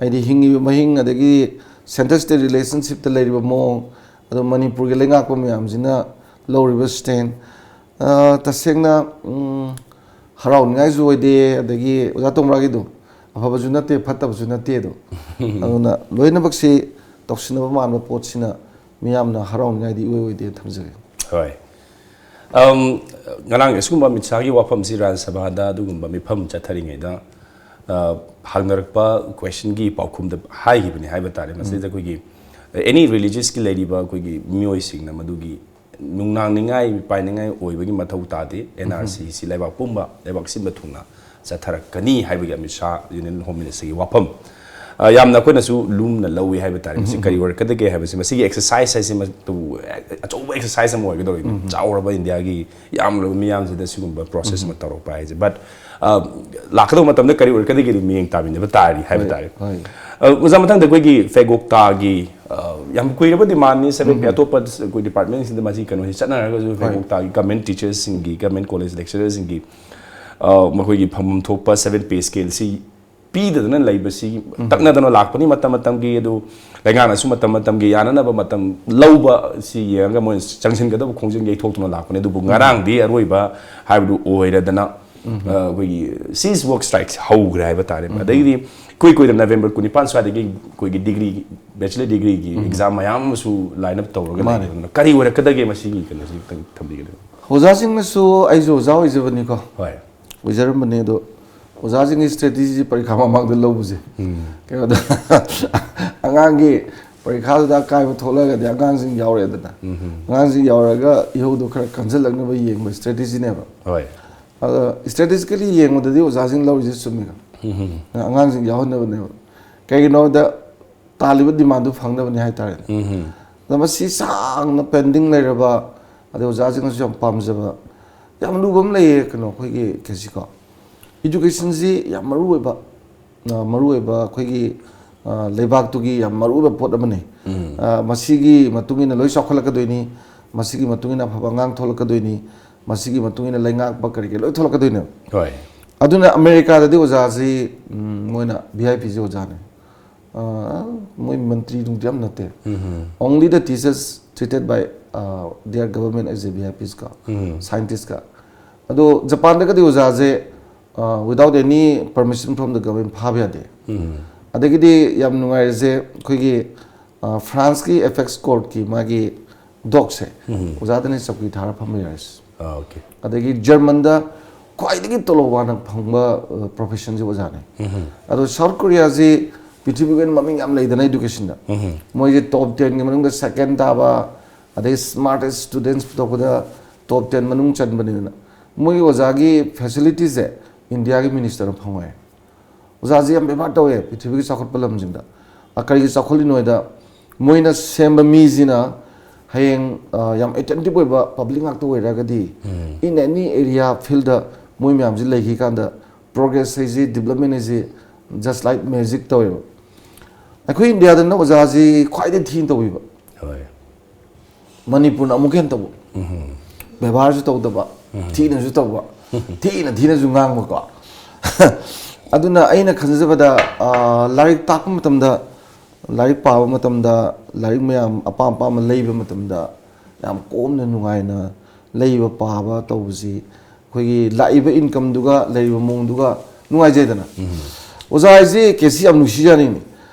ꯍꯥꯏꯗꯤ ꯍꯤꯡꯉꯤꯕ ꯃꯍꯤꯡ, ꯑꯗꯒꯤ ꯁꯦꯟꯇꯔ ꯁ꯭ꯇꯦꯠ ꯔꯤꯂꯦꯁꯟꯁꯤꯞꯇ ꯂꯩꯔꯤꯕ ꯃꯑꯣꯡ, ꯑꯗꯣ ꯃꯅꯤꯄꯨꯔꯒꯤ ꯂꯩꯉꯥꯛꯄ ꯃꯌꯥꯝꯁꯤꯅ ꯂꯧꯔꯤꯕ ꯁ꯭ꯇꯦꯟ, ꯑ, ꯇꯁꯦꯡꯅ, ꯎꯝ, ꯍꯔꯥꯎꯅꯤꯡꯉꯥꯏꯁꯨ ꯑꯣꯏꯗꯦ꯫ ꯑꯗꯒꯤ ꯑꯣꯖꯥ ꯇꯣꯡꯕ꯭ꯔꯥꯒꯤꯗꯣ ꯑꯐꯕꯁꯨ ꯅꯠꯇꯦ, ꯐꯠꯇꯕꯁꯨ ꯅꯠꯇꯦ ꯑꯗꯣ꯫ ꯑꯗꯨꯅ ꯂꯣꯏꯅꯃꯛꯁꯤ ꯇꯧꯁꯤꯟꯅꯕ ꯃꯥꯟꯕ ꯄꯣꯠꯁꯤꯅ ꯃꯤꯌꯥꯝꯅ ꯍꯔꯥꯎꯅꯤꯡꯉꯥꯏꯗꯤ ꯏꯑꯣꯏ ꯑꯣꯏꯗꯦꯅ ꯊꯝꯖꯒꯦ꯫ ꯍꯣꯏ꯫ ꯑꯝ, ꯉꯔꯥꯡ ꯑꯁꯤꯒꯨꯝꯕ ꯑꯃꯤꯠ ꯁꯥꯍꯒꯤ ꯋꯥꯐꯝꯁꯤ ꯔꯥꯖ꯭ꯌ ꯁꯚꯥꯗ ꯑꯗꯨꯒꯨꯝꯕ ꯃꯤꯐꯝ ꯆꯠꯊꯔꯤꯉꯩꯗ, ꯑ, ꯍꯪꯅꯔꯛꯄ ꯀ꯭ꯋꯦꯁꯟꯒꯤ ꯄꯥꯎꯈꯨꯝꯗ ꯍꯥꯏꯈꯤꯕꯅꯤ ꯍꯥꯏꯕ ꯇꯥꯔꯦ꯫ ꯃꯁꯤꯗ ꯑꯩꯈꯣꯏꯒꯤ ꯑꯦꯅꯤ ꯔꯤꯂꯤꯖꯤꯌꯁꯀꯤ ꯂꯩꯔꯤꯕ ꯑꯩꯈꯣꯏꯒꯤ ꯃꯤꯑꯣꯏꯁꯤꯡꯅ ꯃꯗꯨꯒꯤ ꯅꯨꯡꯅꯥꯡꯅꯤꯡꯉꯥꯏ, ꯃꯤꯄꯥꯏꯅꯤꯡꯉꯥꯏ ꯑꯣꯏꯕꯒꯤ ꯃꯊꯧ ꯇꯥꯗꯦ꯫ ꯑꯦꯟ ꯑꯥꯔ ꯁꯤꯁꯤ ꯂꯩꯕꯥꯛ ꯄꯨꯝꯕ, ꯂꯩꯕꯥꯛ ꯁꯤꯟꯕ ꯊꯨꯡꯅ ꯆꯠꯊꯔꯛꯀꯅꯤ ꯍꯥꯏꯕꯒꯤ ꯑꯃꯤꯠ ꯁꯥꯍ ꯌꯨꯅꯤꯌꯟ ꯍꯣꯝ ꯃꯤꯅꯤꯁꯇꯔꯒꯤ ꯋꯥꯐꯝ, ꯑ, ꯌꯥꯝꯅ ꯑꯩꯈꯣꯏꯅꯁꯨ ꯂꯨꯝꯅ ꯂꯧꯏ ꯍꯥꯏꯕ ꯇꯥꯔꯦ꯫ ꯃꯁꯤ ꯀꯔꯤ ꯑꯣꯏꯔꯛꯀꯗꯒꯦ ꯍꯥꯏꯕꯁꯤ, ꯃꯁꯤꯒꯤ ꯑꯦꯛꯁꯔꯁꯥꯏꯁ ꯍꯥꯏꯁꯤ ꯃꯇꯨ ꯑꯆꯧꯕ ꯑꯦꯛꯁꯔꯁꯥꯏꯁ ꯑꯃ ꯑꯣꯏꯒꯗꯧꯔꯤꯅꯤ꯫ ꯆꯥꯎꯔꯕ ꯏꯟꯗꯤꯌꯥꯒꯤ ꯌꯥꯝꯂꯕ ꯃꯤꯌꯥꯝꯁꯤꯗ ꯁꯤꯒꯨꯝꯕ ꯄ꯭ꯔꯣꯁꯦꯁ ꯑꯃ ꯇꯧꯔꯛꯄ ꯍꯥꯏꯁꯦ꯫ ꯕꯠ, ꯑ, ꯂꯥꯛꯀꯗꯧꯕ ꯃꯇꯝꯗ ꯀꯔꯤ ꯑꯣꯏꯔꯛꯀꯗꯒꯦ ꯑꯗꯨ ꯃꯤꯠꯌꯦꯡ ꯇꯥꯃꯤꯟꯅꯕ ꯇꯥꯔꯤ ꯍꯥꯏꯕ ꯇꯥꯔꯦ꯫ ꯑ, ꯑꯣꯖꯥ, ꯃꯊꯪꯗ ꯑꯩꯈꯣꯏꯒꯤ ꯐꯦꯒꯣꯛꯇꯥꯒꯤ, ꯑ, ꯌꯥꯝ ꯀꯨꯏꯔꯕ ꯗꯤꯃꯥꯟꯅꯤ꯫ ꯁꯕꯦꯟ ꯑꯇꯣꯞꯄ ꯑꯩꯈꯣꯏ ꯗꯤꯄꯥꯔꯠꯃꯦꯟꯁꯤꯡꯗ ꯃꯁꯤ ꯀꯩꯅꯣꯁꯤ ꯆꯠꯅꯔꯒꯁꯨ ꯐꯦꯒꯣꯛꯇꯥꯒꯤ ꯒꯃꯦꯟ ꯇꯤꯆꯔꯁꯤꯡꯒꯤ, ꯒꯃꯦꯟ ꯀꯣꯂꯦꯖ ꯂꯦꯛꯆꯔꯔꯁꯤꯡꯒꯤ, ꯑ, ꯃꯈꯣꯏꯒꯤ ꯐꯪꯐꯝ ꯊꯣꯛꯄ ꯁꯕꯦꯟ ꯄꯦ ꯁ꯭ꯀꯦꯜꯁꯤ ꯄꯤꯗꯗꯅ ꯂꯩꯕꯁꯤ ꯇꯛꯅꯗꯅ ꯂꯥꯛꯄꯅꯤ꯫ ꯃꯇꯝ ꯃꯇꯝꯒꯤ ꯑꯗꯨ ꯂꯩꯉꯥꯛꯅꯁꯨ ꯃꯇꯝ ꯃꯇꯝꯒꯤ ꯌꯥꯅꯅꯕ ꯃꯇꯝ ꯂꯧꯕ ꯁꯤ ꯌꯦꯡꯉꯒ ꯃꯣꯏꯅ ꯆꯪꯁꯤꯟꯒꯗꯕ ꯈꯣꯡꯖꯪ ꯌꯩꯊꯣꯛꯇꯨꯅ ꯂꯥꯛꯄꯅꯤ꯫ ꯑꯗꯨꯕꯨ ꯉꯔꯥꯡꯗꯤ ꯑꯔꯣꯏꯕ ꯍꯥꯏꯕꯗꯨ ꯑꯣꯏꯔꯗꯅ, ꯑ, ꯑꯩꯈꯣꯏꯒꯤ cease work strike ꯍꯧꯈ꯭ꯔꯦ ꯍꯥꯏꯕ ꯇꯥꯔꯦ꯫ ꯑꯗꯒꯤꯗꯤ ꯏꯀꯨꯏ ꯀꯨꯏꯗꯅ ꯅꯕꯦꯝꯕꯔ ꯀꯨꯟꯅꯤꯄꯥꯟ ꯁ꯭ꯋꯥꯏꯗꯒꯤ ꯑꯩꯈꯣꯏꯒꯤ ꯗꯤꯒ꯭ꯔꯤ, ꯕꯦꯆꯂꯔ ꯗꯤꯒ꯭ꯔꯤꯒꯤ ꯑꯦꯛꯖꯥꯝ ꯃꯌꯥꯝ ꯑꯃꯁꯨ ꯂꯥꯏꯟ ꯑꯞ ꯇꯧꯔꯒ ꯂꯩꯕꯅ ꯀꯔꯤ ꯑꯣꯏꯔꯛꯀꯗꯒꯦ ꯃꯁꯤꯒꯤ ꯀꯩꯅꯣꯁꯤ ꯈꯤꯇꯪ ꯊꯝꯕꯤꯒꯗꯕ? ꯑꯣꯖꯥꯁꯤꯡꯅꯁꯨ, ꯑꯩꯁꯨ ꯑꯣꯖꯥ ꯑꯣꯏꯖꯕꯅꯤꯀꯣ꯫ ꯍꯣꯏ꯫ ꯑꯣꯏꯖꯔꯝꯕꯅꯤ꯫ ꯑꯗꯣ ꯑꯣꯖꯥꯁꯤꯡꯒꯤ ꯏꯁꯇ꯭ꯔꯦꯇꯦꯖꯤꯁꯦ ꯄꯔꯤꯈꯥ ꯃꯃꯥꯡꯗ ꯂꯧꯕꯁꯦ, ꯀꯩꯅꯣꯗ ꯑꯉꯥꯡꯒꯤ ꯄꯔꯤꯈꯥꯗꯨꯗ ꯑꯀꯥꯏꯕ ꯊꯣꯛꯂꯛꯑꯒꯗꯤ ꯑꯉꯥꯡꯁꯤꯡ ꯌꯥꯎꯔꯛꯑꯦꯗꯅ꯫ ꯑꯉꯥꯡꯁꯤꯡ ꯌꯥꯎꯔꯒ ꯏꯍꯧꯗꯣ ꯈꯔ ꯀꯟꯁꯤꯜꯂꯛꯅꯕ ꯌꯦꯡꯕ ꯏꯁꯇ꯭ꯔꯦꯇꯦꯖꯤꯅꯦꯕ꯫ ꯍꯣꯏ꯫ ꯑꯗꯣ strategically ꯌꯦꯡꯕꯗꯗꯤ ꯑꯣꯖꯥꯁꯤꯡ ꯂꯧꯔꯤꯁꯦ ꯆꯨꯝꯃꯤꯀꯣ꯫ ꯑꯉꯥꯡꯁꯤꯡ ꯌꯥꯎꯍꯟꯅꯕꯅꯦꯕ꯫ ꯀꯩꯒꯤꯅꯣꯗ ꯇꯥꯜꯂꯤꯕ ꯗꯤꯃꯥꯟꯗꯨ ꯐꯪꯅꯕꯅꯤ ꯍꯥꯏꯇꯥꯔꯦꯅꯦ꯫ ꯑꯗꯣ ꯃꯁꯤ ꯁꯥꯡꯅ ꯄꯦꯟꯗꯤꯡ ꯂꯩꯔꯕ, ꯑꯗꯩ ꯑꯣꯖꯥꯁꯤꯡꯅꯁꯨ ꯌꯥꯝ ꯄꯥꯝꯖꯕ, ꯌꯥꯝ ꯂꯨꯕ ꯑꯃ ꯂꯩꯌꯦ ꯀꯩꯅꯣ ꯑꯩꯈꯣꯏꯒꯤ ꯀꯩꯁꯤꯀꯣ꯫ ꯏꯗꯨꯀꯦꯁꯟꯁꯤ ꯌꯥꯝ ꯃꯔꯨ ꯑꯣꯏꯕ, ꯑ, ꯃꯔꯨ ꯑꯣꯏꯕ ꯑꯩꯈꯣꯏꯒꯤ ꯑ, ꯂꯩꯕꯥꯛꯇꯨꯒꯤ ꯌꯥꯝ ꯃꯔꯨꯑꯣꯏꯕ ꯄꯣꯠ ꯑꯃꯅꯤ꯫ ꯑ, ꯃꯁꯤꯒꯤ ꯃꯇꯨꯡ ꯏꯟꯅ ꯂꯣꯏ ꯆꯥꯎꯈꯠꯂꯛꯀꯗꯣꯏꯅꯤ, ꯃꯁꯤꯒꯤ ꯃꯇꯨꯡ ꯏꯟꯅ ꯑꯐꯕ ꯑꯉꯥꯡ ꯊꯣꯛꯂꯛꯀꯗꯣꯏꯅꯤ, ꯃꯁꯤꯒꯤ ꯃꯇꯨꯡ ꯏꯟꯅ ꯂꯩꯉꯥꯛꯄ ꯀꯔꯤ ꯀꯔꯤ ꯂꯣꯏ ꯊꯣꯛꯂꯛꯀꯗꯣꯏꯅꯦꯕ꯫ ꯍꯣꯏ꯫ ꯑꯗꯨꯅ ꯑꯃꯦꯔꯤꯀꯥꯗꯗꯤ ꯑꯣꯖꯥꯁꯤ, ꯎꯝ, ꯃꯣꯏꯅ ꯚꯤ ꯑꯥꯏ ꯄꯤꯁꯤ ꯑꯣꯖꯥꯅꯦ꯫ ꯑ, ꯃꯣꯏ ꯃꯟꯇ꯭ꯔꯤ ꯅꯨꯡꯇ꯭ꯔꯤ ꯌꯥꯝ ꯅꯠꯇꯦ꯫ Only the teachers treated by, uh, their government as a V I Ps ꯀ, scientist ꯀ꯫ ꯑꯗꯣ ꯖꯄꯥꯟꯗꯒꯗꯤ ꯑꯣꯖꯥꯁꯦ, uh, without any permission from the government ꯐꯥꯕ ꯌꯥꯗꯦ꯫ ꯑꯗꯒꯤꯗꯤ ꯌꯥꯝ ꯅꯨꯡꯉꯥꯏꯔꯤꯁꯦ ꯑꯩꯈꯣꯏꯒꯤ, uh, ꯐ꯭ꯔꯥꯟꯁꯀꯤ ꯑꯦꯄꯦꯛꯁ ꯀꯣꯔꯠꯀꯤ ꯃꯥꯒꯤ ꯗꯣꯛꯁꯦ ꯑꯣꯖꯥꯗꯅ ꯆꯧꯀꯤ ꯊꯥꯔ ꯐꯝꯕ ꯌꯥꯔꯤꯁꯦ꯫ ꯑꯣꯀꯦ꯫ ꯑꯗꯒꯤ ꯖꯔꯃꯟꯗ ꯈ꯭ꯋꯥꯏꯗꯒꯤ ꯇꯣꯂꯣꯞ ꯋꯥꯡꯅ ꯐꯪꯕ, ꯑ, ꯄ꯭ꯔꯣꯐꯦꯁꯟꯁꯦ ꯑꯣꯖꯥꯅꯦ꯫ ꯑꯗꯣ ꯁꯥꯎꯠ ꯀꯣꯔꯤꯌꯥꯁꯤ ꯄ꯭ꯔꯤꯊꯤꯕꯤꯒꯤ ꯑꯣꯏꯅ ꯃꯃꯤꯡ ꯌꯥꯝ ꯂꯩꯗꯅ ꯏꯗꯨꯀꯦꯁꯟꯗ꯫ ꯃꯣꯏꯁꯦ ꯇꯣꯞ ꯇꯦꯟꯒꯤ ꯃꯅꯨꯡꯗ ꯁꯦꯀꯦꯟ ꯇꯥꯕ, ꯑꯗꯩ ꯁ꯭ꯃꯥꯔꯇꯦꯁ ꯁ꯭ꯇꯨꯗꯦꯟꯠꯁ ꯄꯨꯊꯣꯛꯄꯗ ꯇꯣꯞ ꯇꯦꯟ ꯃꯅꯨꯡ ꯆꯟꯕꯅꯤꯗꯅ꯫ ꯃꯣꯏꯒꯤ ꯑꯣꯖꯥꯒꯤ ꯐꯦꯁꯤꯂꯤꯇꯤꯁꯦ ꯏꯟꯗꯤꯌꯥꯒꯤ ꯃꯤꯅꯤꯁꯇꯔꯅ ꯐꯪꯉꯣꯏ꯫ ꯑꯣꯖꯥꯁꯤ ꯌꯥꯝ ꯕꯦꯕꯥꯔ ꯇꯧꯋꯦ ꯄ꯭ꯔꯤꯊꯤꯕꯤꯒꯤ ꯆꯥꯎꯈꯠꯄ ꯂꯝꯁꯤꯡꯗ꯫ ꯑ, ꯀꯔꯤꯒꯤ ꯆꯥꯎꯈꯠꯂꯤꯅꯣ ꯍꯥꯏꯗ, ꯃꯣꯏꯅ ꯁꯦꯝꯕ ꯃꯤꯁꯤꯅ ꯍꯌꯦꯡ, ꯑ, ꯌꯥꯝ ꯑꯦꯇꯦꯟꯇꯤꯞ ꯑꯣꯏꯕ ꯄꯕ꯭ꯂꯤꯛ ꯉꯥꯛꯇ ꯑꯣꯏꯔꯒꯗꯤ, in any area field ꯃꯣꯏ ꯃꯌꯥꯝꯁꯤ ꯂꯩꯈꯤ ꯀꯥꯟꯗ ꯄ꯭ꯔꯣꯒ꯭ꯔꯦꯁ ꯍꯥꯏꯁꯤ, ꯗꯤꯕ꯭ꯂꯞꯃꯦꯟ ꯍꯥꯏꯁꯤ just like magic ꯇꯧꯋꯦꯕ꯫ ꯑꯩꯈꯣꯏ ꯏꯟꯗꯤꯌꯥꯗꯅ ꯑꯣꯖꯥꯁꯤ ꯈ꯭ꯋꯥꯏꯗꯒꯤ ꯊꯤꯅ ꯇꯧꯕꯤꯕ꯫ ꯍꯣꯏ꯫ ꯃꯅꯤꯄꯨꯔꯅ ꯑꯃꯨꯛꯀ ꯍꯦꯟꯅ ꯇꯧꯕ꯫ ꯕꯦꯕꯥꯔꯁꯨ ꯇꯧꯗꯕ, ꯊꯤꯅꯁꯨ ꯇꯧꯕ, ꯊꯤꯅ ꯊꯤꯅꯁꯨ ꯉꯥꯡꯕꯀꯣ꯫ ꯑꯗꯨꯅ ꯑꯩꯅ ꯈꯟꯖꯕꯗ, ꯑ, ꯂꯥꯏꯔꯤꯛ ꯇꯥꯛꯄ ꯃꯇꯝꯗ, ꯂꯥꯏꯔꯤꯛ ꯄꯥꯕ ꯃꯇꯝꯗ, ꯂꯥꯏꯔꯤꯛ ꯃꯌꯥꯝ ꯑꯄꯥꯝ ꯑꯄꯥꯝꯕ ꯂꯩꯕ ꯃꯇꯝꯗ ꯌꯥꯝ ꯀꯣꯝꯅ ꯅꯨꯡꯉꯥꯏꯅ ꯂꯩꯕ ꯄꯥꯕ ꯇꯧꯕꯁꯤ ꯑꯩꯈꯣꯏꯒꯤ ꯂꯥꯛꯏꯕ ꯏꯟꯀꯝꯗꯨꯒ ꯂꯩꯔꯤꯕ ꯃꯑꯣꯡꯗꯨꯒ ꯅꯨꯡꯉꯥꯏꯖꯩꯗꯅ꯫ ꯑꯣꯖꯥ ꯍꯥꯏꯁꯦ ꯀꯦꯁꯤ ꯌꯥꯝ ꯅꯨꯡꯁꯤꯖꯥꯅꯤꯅꯦ꯫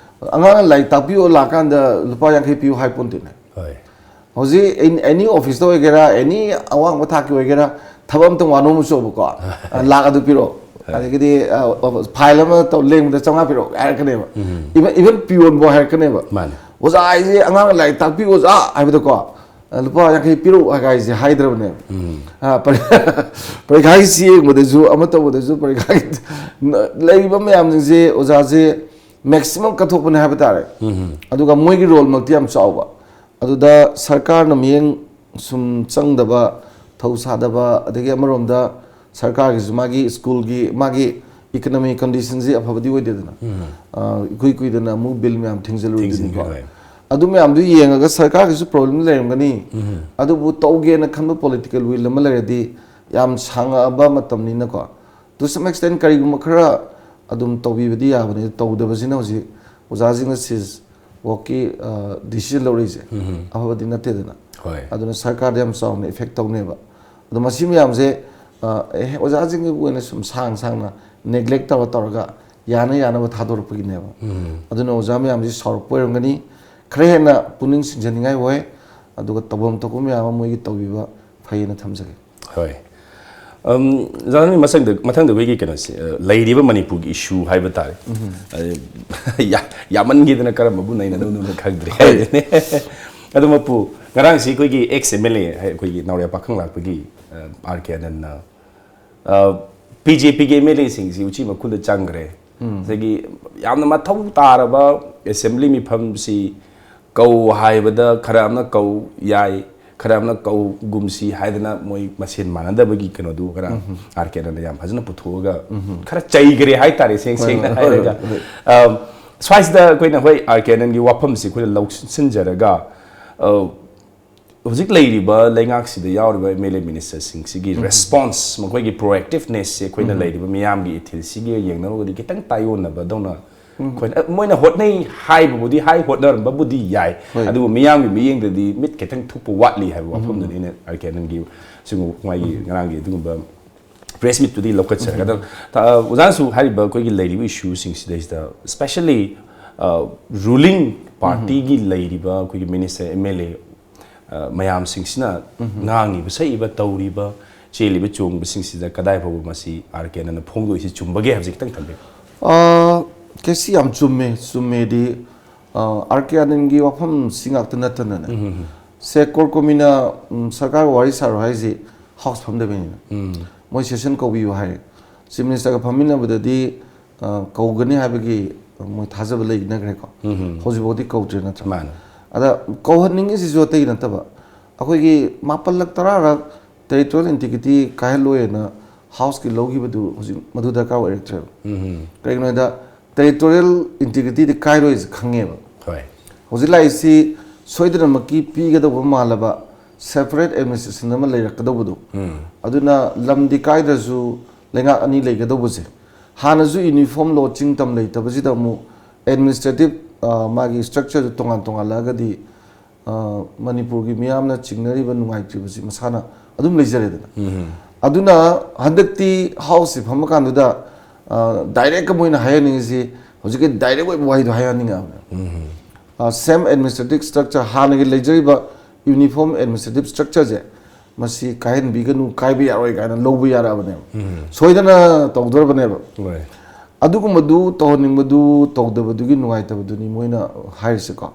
ꯑꯉꯥꯡꯅ ꯂꯥꯏꯔꯤꯛ ꯇꯥꯛꯄꯤꯌꯣ ꯂꯥꯛꯀꯥꯟꯗ ꯂꯨꯄꯥ ꯌꯥꯡꯈꯩ ꯄꯤꯌꯨ ꯍꯥꯏ ꯄꯣꯟꯇꯦꯅꯦ꯫ ꯍꯣꯏ꯫ ꯍꯧꯖꯤꯛ ꯑꯦꯅꯤ ꯑꯣꯐꯤꯁꯇ ꯑꯣꯏꯒꯦꯔꯥ, ꯑꯦꯅꯤ ꯑꯋꯥꯡꯕ ꯊꯥꯛꯀꯤ ꯑꯣꯏꯒꯦꯔꯥ, ꯊꯕꯛ ꯑꯝꯇꯪ ꯋꯥꯅꯣꯝ ꯆꯣꯕꯀꯣ, ꯂꯥꯛ ꯑꯗꯨ ꯄꯤꯔꯛꯑꯣ, ꯑꯗꯒꯤꯗꯤ, ꯑ, ꯐꯥꯏꯜ ꯑꯃ ꯇꯧ-, ꯂꯦꯡꯕꯗ ꯆꯥꯝꯃꯉꯥ ꯄꯤꯔꯛꯑꯣ ꯍꯥꯏꯔꯛꯀꯅꯦꯕ꯫ Even, even ꯄꯤꯌꯣꯟꯕꯨ ꯍꯥꯏꯔꯛꯀꯅꯦꯕ꯫ ꯃꯥꯅꯦ꯫ "ꯑꯣꯖꯥ, ꯑꯩꯁꯦ ꯑꯉꯥꯡ ꯂꯥꯏꯔꯤꯛ ꯇꯥꯛꯄꯤꯌꯨ ꯑꯣꯖꯥ" ꯍꯥꯏꯕꯗꯀꯣ, "ꯂꯨꯄꯥ ꯌꯥꯡꯈꯩ ꯄꯤꯔꯛꯑꯣ" ꯍꯥꯏꯁꯦ ꯍꯥꯏꯗ꯭ꯔꯕꯅꯦꯕ꯫ ꯑ, ꯄꯔꯤ-, ꯄꯔꯤꯈꯥꯒꯤ ꯆꯦ ꯌꯦꯡꯕꯗꯁꯨ, ꯑꯃ ꯇꯧꯕꯗꯁꯨ, ꯄꯔꯤꯈꯥꯒꯤ ꯂꯩꯔꯤꯕ ꯃꯌꯥꯝꯁꯤꯡꯁꯦ ꯑꯣꯖꯥꯁꯦ ꯃꯦꯛꯁꯤꯃꯝ ꯀꯠꯊꯣꯛꯄꯅꯦ ꯍꯥꯏꯕ ꯇꯥꯔꯦ꯫ ꯑꯗꯨꯒ ꯃꯣꯏꯒꯤ ꯔꯣꯜꯃꯛꯇꯤ ꯌꯥꯝ ꯆꯥꯎꯕ꯫ ꯑꯗꯨꯗ ꯁꯔꯀꯥꯔꯅ ꯃꯤꯠꯌꯦꯡ ꯁꯨꯝ ꯆꯪꯗꯕ, ꯊꯧ ꯁꯥꯗꯕ, ꯑꯗꯒꯤ ꯑꯃꯔꯣꯝꯗ ꯁꯔꯀꯥꯔꯒꯤꯁꯨ ꯃꯥꯒꯤ ꯁ꯭ꯀꯨꯜꯒꯤ, ꯃꯥꯒꯤ ꯏꯀꯣꯅꯣꯃꯤ ꯀꯟꯗꯤꯁꯟꯁꯤ ꯑꯐꯕꯗꯤ ꯑꯣꯏꯗꯦꯗꯅ꯫ ꯎꯝ꯫ ꯑ, ꯏꯀꯨꯏ ꯀꯨꯏꯗꯅ ꯑꯃꯨꯛ ꯕꯤꯜ ꯃꯌꯥꯝ ꯊꯤꯡꯖꯤꯜꯂꯨꯔꯤꯗꯨꯅꯤꯀꯣ꯫ ꯊꯤꯡꯖꯤꯟꯈ꯭ꯔꯦ, ꯍꯣꯏ꯫ ꯑꯗꯨ ꯃꯌꯥꯝꯗꯨ ꯌꯦꯡꯉꯒ ꯁꯔꯀꯥꯔꯒꯤꯁꯨ ꯄ꯭ꯔꯣꯕ꯭ꯂꯦꯝ ꯂꯩꯔꯝꯒꯅꯤ꯫ ꯎꯝ꯫ ꯑꯗꯨꯕꯨ ꯇꯧꯒꯦꯅ ꯈꯟꯕ ꯄꯣꯂꯤꯇꯤꯀꯦꯜ ꯋꯤꯜ ꯑꯃ ꯂꯩꯔꯗꯤ ꯌꯥꯝ ꯁꯥꯡꯉꯛꯑꯕ ꯃꯇꯝꯅꯤꯅꯀꯣ꯫ To some extent ꯀꯔꯤꯒꯨꯝꯕ ꯈꯔ ꯑꯗꯨꯝ ꯇꯧꯕꯤꯕꯗꯤ ꯌꯥꯕꯅꯤ꯫ ꯇꯧꯗꯕꯁꯤꯅ ꯍꯧꯖꯤꯛ ꯑꯣꯖꯥꯁꯤꯡꯅ ꯁꯤꯁ ꯋꯥꯛꯀꯤ ꯗꯤꯁꯤꯖꯟ ꯂꯧꯔꯛꯏꯁꯦ ꯎꯝ꯫ ꯑꯐꯕꯗꯤ ꯅꯠꯇꯦꯗꯅ꯫ ꯍꯣꯏ꯫ ꯑꯗꯨꯅ ꯁꯔꯀꯥꯔꯗ ꯌꯥꯝ ꯆꯥꯎꯅ ꯏꯐꯦꯛ ꯇꯧꯅꯦꯕ꯫ ꯑꯗꯣ ꯃꯁꯤ ꯃꯌꯥꯝꯁꯦ, ꯑ, ꯑꯦ, ꯑꯣꯖꯥꯁꯤꯡꯒꯤ ꯑꯣꯏꯅ ꯁꯨꯝ ꯁꯥꯡ ꯁꯥꯡꯅ ꯅꯦꯒ꯭ꯂꯦꯛ ꯇꯧꯔ ꯇꯧꯔꯒ ꯌꯥꯅ ꯌꯥꯅꯕ ꯊꯥꯗꯣꯔꯛꯄꯒꯤꯅꯦꯕ꯫ ꯎꯝ꯫ ꯑꯗꯨꯅ ꯑꯣꯖꯥ ꯃꯌꯥꯝꯁꯤ ꯁꯥꯎꯔꯛꯄ ꯑꯣꯏꯔꯝꯒꯅꯤ꯫ ꯈꯔ ꯍꯦꯟꯅ ꯄꯨꯛꯅꯤꯡ ꯆꯤꯡꯁꯤꯟꯅꯤꯡꯉꯥꯏ ꯑꯣꯏ꯫ ꯑꯗꯨꯒ ꯇꯧꯐꯝ ꯊꯣꯛꯄ ꯃꯌꯥꯝ ꯑꯃ ꯃꯣꯏꯒꯤ ꯇꯧꯕꯤꯕ ꯐꯩꯌꯦꯅ ꯊꯝꯖꯒꯦ꯫ ꯍꯣꯏ꯫ ꯑꯝ, ꯖꯥꯅꯤ, ꯃꯊꯪꯗ, ꯃꯊꯪꯗ ꯑꯩꯈꯣꯏꯒꯤ ꯀꯩꯅꯣꯁꯦ, ꯑ, ꯂꯩꯔꯤꯕ ꯃꯅꯤꯄꯨꯔꯒꯤ ꯏꯁꯨ ꯍꯥꯏꯕ ꯇꯥꯔꯦ꯫ ꯑ, ꯌꯥ-, ꯌꯥꯝꯃꯟꯈꯤꯗꯅ ꯀꯔꯝꯕꯕꯨ ꯅꯩꯅꯗꯣꯏꯅꯣ ꯈꯪꯗ꯭ꯔꯦ ꯍꯥꯏꯗꯨꯅꯦ꯫ ꯑꯗꯨꯃꯛꯄꯨ ꯉꯔꯥꯡꯁꯤ ꯑꯩꯈꯣꯏꯒꯤ ꯑꯦꯛꯁ ꯑꯦꯝ ꯑꯦꯜ ꯑꯦ, ꯑꯩꯈꯣꯏꯒꯤ ꯅꯥꯎꯔꯦꯝ ꯄꯥꯈꯪ ꯂꯥꯛꯄꯒꯤ, ꯑ, ꯑꯥꯔ ꯀꯦ ꯑꯅꯟꯅ, ꯑ, ꯕꯤ ꯖꯦ ꯄꯤꯒꯤ ꯑꯦꯝ ꯑꯦꯜ ꯑꯦꯁꯤꯡꯁꯤ ꯎꯆꯤ ꯃꯈꯨꯜꯗ ꯆꯪꯈ꯭ꯔꯦ꯫ ꯑꯗꯒꯤ ꯌꯥꯝꯅ ꯃꯊꯧ ꯇꯥꯔꯕ ꯑꯦꯁꯦꯝꯕ꯭ꯂꯤ ꯃꯤꯐꯝꯁꯤ ꯀꯧ ꯍꯥꯏꯕꯗ ꯈꯔ ꯑꯃꯅ ꯀꯧ ꯌꯥꯏ, ꯈꯔ ꯑꯃꯅ ꯀꯧꯒꯨꯝꯁꯤ ꯍꯥꯏꯗꯅ ꯃꯣꯏ ꯃꯁꯦꯟ ꯃꯥꯟꯅꯗꯕꯒꯤ ꯀꯩꯅꯣꯗꯨ ꯈꯔ ꯑꯥꯔ ꯀꯦ ꯑꯅꯟꯅ ꯌꯥꯝ ꯐꯖꯅ ꯄꯨꯊꯣꯛꯑꯒ ꯈꯔ ꯆꯩꯈ꯭ꯔꯦ ꯍꯥꯏꯇꯥꯔꯦ, ꯁꯦꯡ ꯍꯣꯏ, ꯁꯦꯡꯅ ꯍꯣꯏ, ꯍꯥꯏꯔꯒ꯫ ꯍꯣꯏ꯫ ꯑ, ꯁ꯭ꯋꯥꯏꯁꯤꯗ ꯑꯩꯈꯣꯏꯅ ꯍꯣꯏ ꯑꯥꯔ ꯀꯦ ꯑꯅꯟꯒꯤ ꯋꯥꯐꯝꯁꯤ ꯑꯩꯈꯣꯏꯅ ꯂꯧꯁꯤꯟꯖꯔꯒ, ꯑ, ꯍꯧꯖꯤꯛ ꯂꯩꯔꯤꯕ ꯂꯩꯉꯥꯛꯁꯤꯗ ꯌꯥꯎꯔꯤꯕ ꯑꯦꯝ ꯑꯦꯜ ꯑꯦ ꯃꯤꯅꯤꯁꯇꯔꯁꯤꯡꯁꯤꯒꯤ ꯔꯦꯁꯄꯣꯟꯁ, ꯃꯈꯣꯏꯒꯤ ꯄ꯭ꯔꯣꯑꯦꯛꯇꯤꯚꯅꯦꯁꯁꯦ ꯑꯩꯈꯣꯏꯅ ꯂꯩꯔꯤꯕ ꯃꯤꯌꯥꯝꯒꯤ ꯏꯊꯤꯜꯁꯤꯒ ꯌꯦꯡꯅꯔꯨꯔꯒꯗꯤ ꯈꯤꯇꯪ ꯇꯥꯏꯑꯣꯟꯅꯕꯗꯧꯅ ꯑꯩꯈꯣꯏꯅ, ꯑ, ꯃꯣꯏꯅ ꯍꯣꯠꯅꯩ ꯍꯥꯏꯕꯕꯨꯗꯤ ꯍꯥꯏ, ꯍꯣꯠꯅꯔꯝꯕꯕꯨꯗꯤ ꯌꯥꯏ, ꯍꯣꯏ꯫ ꯑꯗꯨꯕꯨ ꯃꯤꯌꯥꯝꯒꯤ ꯃꯤꯠꯌꯦꯡꯗꯗꯤ ꯃꯤꯠ ꯈꯤꯇꯪ ꯊꯨꯞꯄ ꯋꯥꯠꯂꯤ ꯍꯥꯏꯕ ꯋꯥꯐꯝꯗꯨꯅꯤ ꯑꯩꯅ ꯑꯥꯔ ꯀꯦ ꯑꯅꯟꯒꯤ ꯁꯤꯒꯨꯝꯕ ꯃꯥꯒꯤ ꯉꯔꯥꯡꯒꯤ ꯑꯗꯨꯒꯨꯝꯕ ꯄ꯭ꯔꯦꯁ ꯃꯤꯠꯇꯨꯗꯤ ꯂꯧꯈꯠꯆꯔꯒ꯫ ꯑꯗꯣ, ꯑ, ꯑꯣꯖꯥꯁꯨ ꯍꯥꯏꯔꯤꯕ ꯑꯩꯈꯣꯏꯒꯤ ꯂꯩꯔꯤꯕ ꯏꯁꯨꯁꯤꯡꯁꯤꯗꯩꯁꯤꯗ, especially, ꯑ, ꯔꯨꯂꯤꯡ ꯄꯥꯔꯇꯤꯒꯤ ꯂꯩꯔꯤꯕ ꯑꯩꯈꯣꯏꯒꯤ ꯃꯤꯅꯤꯁꯇꯔ, ꯑꯦꯝ ꯑꯦꯜ ꯑꯦ, ꯑ, ꯃꯌꯥꯝꯁꯤꯡꯁꯤꯅ ꯉꯥꯡꯉꯤꯕ, ꯁꯛꯏꯕ, ꯇꯧꯔꯤꯕ, ꯆꯦꯜꯂꯤꯕ ꯆꯣꯡꯕꯁꯤꯡꯁꯤꯗ ꯀꯗꯥꯏ ꯐꯥꯎꯕ ꯃꯁꯤ ꯑꯥꯔ ꯀꯦ ꯑꯅꯟꯅ ꯐꯣꯡꯗꯣꯛꯏꯁꯤ ꯆꯨꯝꯕꯒꯦ ꯍꯥꯏꯕꯁꯤ ꯈꯤꯇꯪ ꯊꯝꯕꯤꯌꯨ꯫ ꯑ, ꯀꯦ ꯁꯤ ꯌꯥꯝ ꯆꯨꯝꯃꯦ, ꯆꯨꯝꯃꯦꯗꯤ, ꯑ, ꯑꯥꯔ ꯀꯦ ꯑꯅꯟꯒꯤ ꯋꯥꯐꯝꯁꯤ ꯉꯥꯛꯇ ꯅꯠꯇꯅꯅꯦ꯫ ꯁꯦ ꯀꯣꯔ ꯀꯣꯃꯤꯅ, ꯎꯝ, ꯁꯔꯀꯥꯔꯒ ꯋꯥꯔꯤ ꯁꯥꯔꯣ ꯍꯥꯏꯁꯤ ꯍꯥꯎꯁ ꯐꯝꯗꯕꯩꯅꯤꯅ꯫ ꯃꯣꯏ ꯁꯦꯁꯟ ꯀꯧꯕꯤꯌꯨ ꯍꯥꯏꯔꯦ꯫ ꯆꯤꯐ ꯃꯤꯅꯤꯁꯇꯔꯒ ꯐꯝꯃꯤꯟꯅꯕꯗꯗꯤ, ꯑ, ꯀꯧꯒꯅꯤ ꯍꯥꯏꯕꯒꯤ ꯃꯣꯏ ꯊꯥꯖꯕ ꯂꯩꯅꯈ꯭ꯔꯦꯀꯣ꯫ ꯍꯧꯖꯤꯛꯐꯥꯎꯗꯤ ꯀꯧꯗ꯭ꯔꯦ ꯅꯠꯇ꯭ꯔꯥ? ꯃꯥꯅꯦ꯫ ꯑꯗ ꯀꯧꯍꯟꯅꯤꯡꯉꯤꯁꯤꯁꯨ ꯑꯇꯩ ꯅꯠꯇꯕ, ꯑꯩꯈꯣꯏꯒꯤ ꯃꯥꯄꯜꯂꯛ ꯇꯔꯥꯔꯛ ꯇꯦꯔꯤꯇꯣꯔꯤꯌꯦꯜ ꯏꯟꯇꯤꯒ꯭ꯔꯤꯇꯤ ꯀꯥꯏꯍꯜꯂꯣꯏꯅ ꯍꯥꯎꯁꯀꯤ ꯂꯧꯈꯤꯕꯗꯨ ꯍꯧꯖꯤꯛ ꯃꯗꯨ ꯗꯔꯀꯥꯔ ꯑꯣꯏꯔꯛꯇ꯭ꯔꯦꯕ꯫ ꯀꯩꯒꯤꯅꯣ ꯍꯥꯏꯗ, ꯇꯦꯔꯤꯇꯣꯔꯤꯌꯦꯜ ꯏꯟꯇꯤꯒ꯭ꯔꯤꯇꯤꯗꯤ ꯀꯥꯏꯔꯣꯏꯁꯦ ꯈꯪꯉꯦꯕ꯫ ꯍꯣꯏ꯫ ꯍꯧꯖꯤꯛ ꯂꯥꯛꯏꯁꯤ ꯁꯣꯏꯗꯅꯃꯛꯀꯤ ꯄꯤꯒꯗꯧꯕ ꯃꯥꯜꯂꯕ ꯁꯦꯄꯔꯦꯠ ꯑꯦꯗꯃꯤꯅꯤꯁꯇ꯭ꯔꯦꯁꯟ ꯑꯃ ꯂꯩꯔꯛꯀꯗꯧꯕꯗꯣ꯫ ꯑꯗꯨꯅ ꯂꯝꯗꯤ ꯀꯥꯏꯗ꯭ꯔꯁꯨ ꯂꯩꯉꯥꯛ ꯑꯅꯤ ꯂꯩꯒꯗꯧꯕꯁꯦ, ꯍꯥꯟꯅꯁꯨ ꯌꯨꯅꯤꯐꯣꯔꯝ ꯂꯣ ꯆꯤꯡ ꯇꯝ ꯂꯩꯇꯕꯁꯤꯗ ꯑꯃꯨꯛ ꯑꯦꯗꯃꯤꯅꯤꯁꯇ꯭ꯔꯦꯇꯤꯞ ꯃꯥꯒꯤ ꯁ꯭ꯇ꯭ꯔꯛꯆꯔꯗꯨ ꯇꯣꯉꯥꯟ ꯇꯣꯉꯥꯜꯂꯛꯑꯒꯗꯤ ꯑ, ꯃꯅꯤꯄꯨꯔꯒꯤ ꯃꯤꯌꯥꯝꯅ ꯆꯤꯡꯅꯔꯤꯕ ꯅꯨꯡꯉꯥꯏꯇ꯭ꯔꯤꯕꯁꯤ ꯃꯁꯥꯅ ꯑꯗꯨꯝ ꯂꯩꯖꯔꯦꯗꯅ꯫ ꯑꯗꯨꯅ ꯍꯟꯗꯛꯇꯤ ꯍꯥꯎꯁꯁꯤ ꯐꯝꯃꯀꯥꯟꯗꯨꯗ ꯗꯥꯏꯔꯦꯛꯀ ꯃꯣꯏꯅ ꯍꯥꯏꯍꯟꯅꯤꯡꯉꯤꯁꯤ ꯍꯧꯖꯤꯛꯀꯤ ꯗꯥꯏꯔꯦꯛ ꯑꯣꯏꯕ ꯋꯥꯍꯩꯗꯣ ꯍꯥꯏꯍꯟꯅꯤꯡꯉꯕꯅꯦ꯫ ꯁꯦꯝ ꯑꯦꯗꯃꯤꯅꯤꯁꯇ꯭ꯔꯦꯇꯤꯞ ꯁ꯭ꯇ꯭ꯔꯛꯆꯔ ꯍꯥꯟꯅꯒꯤ ꯂꯩꯖꯔꯤꯕ ꯌꯨꯅꯤꯐꯣꯔꯝ ꯑꯦꯗꯃꯤꯅꯤꯁꯇ꯭ꯔꯦꯇꯤꯞ ꯁ꯭ꯇ꯭ꯔꯛꯆꯔꯁꯦ ꯃꯁꯤ ꯀꯥꯏꯍꯟꯕꯤꯒꯅꯨ, ꯀꯥꯏꯕ ꯌꯥꯔꯣꯏ ꯀꯥꯏꯅ ꯂꯧꯕ ꯌꯥꯔꯛꯑꯕꯅꯦꯕ꯫ ꯁꯣꯏꯗꯅ ꯇꯧꯗꯣꯔꯕꯅꯦꯕ꯫ ꯍꯣꯏ꯫ ꯑꯗꯨꯒꯨꯝꯕꯗꯨ ꯇꯧꯍꯟꯅꯤꯡꯕꯗꯨ ꯇꯧꯗꯕꯗꯨꯒꯤ ꯅꯨꯡꯉꯥꯏꯇꯕꯗꯨꯅꯤ ꯃꯣꯏꯅ ꯍꯥꯏꯔꯤꯁꯦꯀꯣ꯫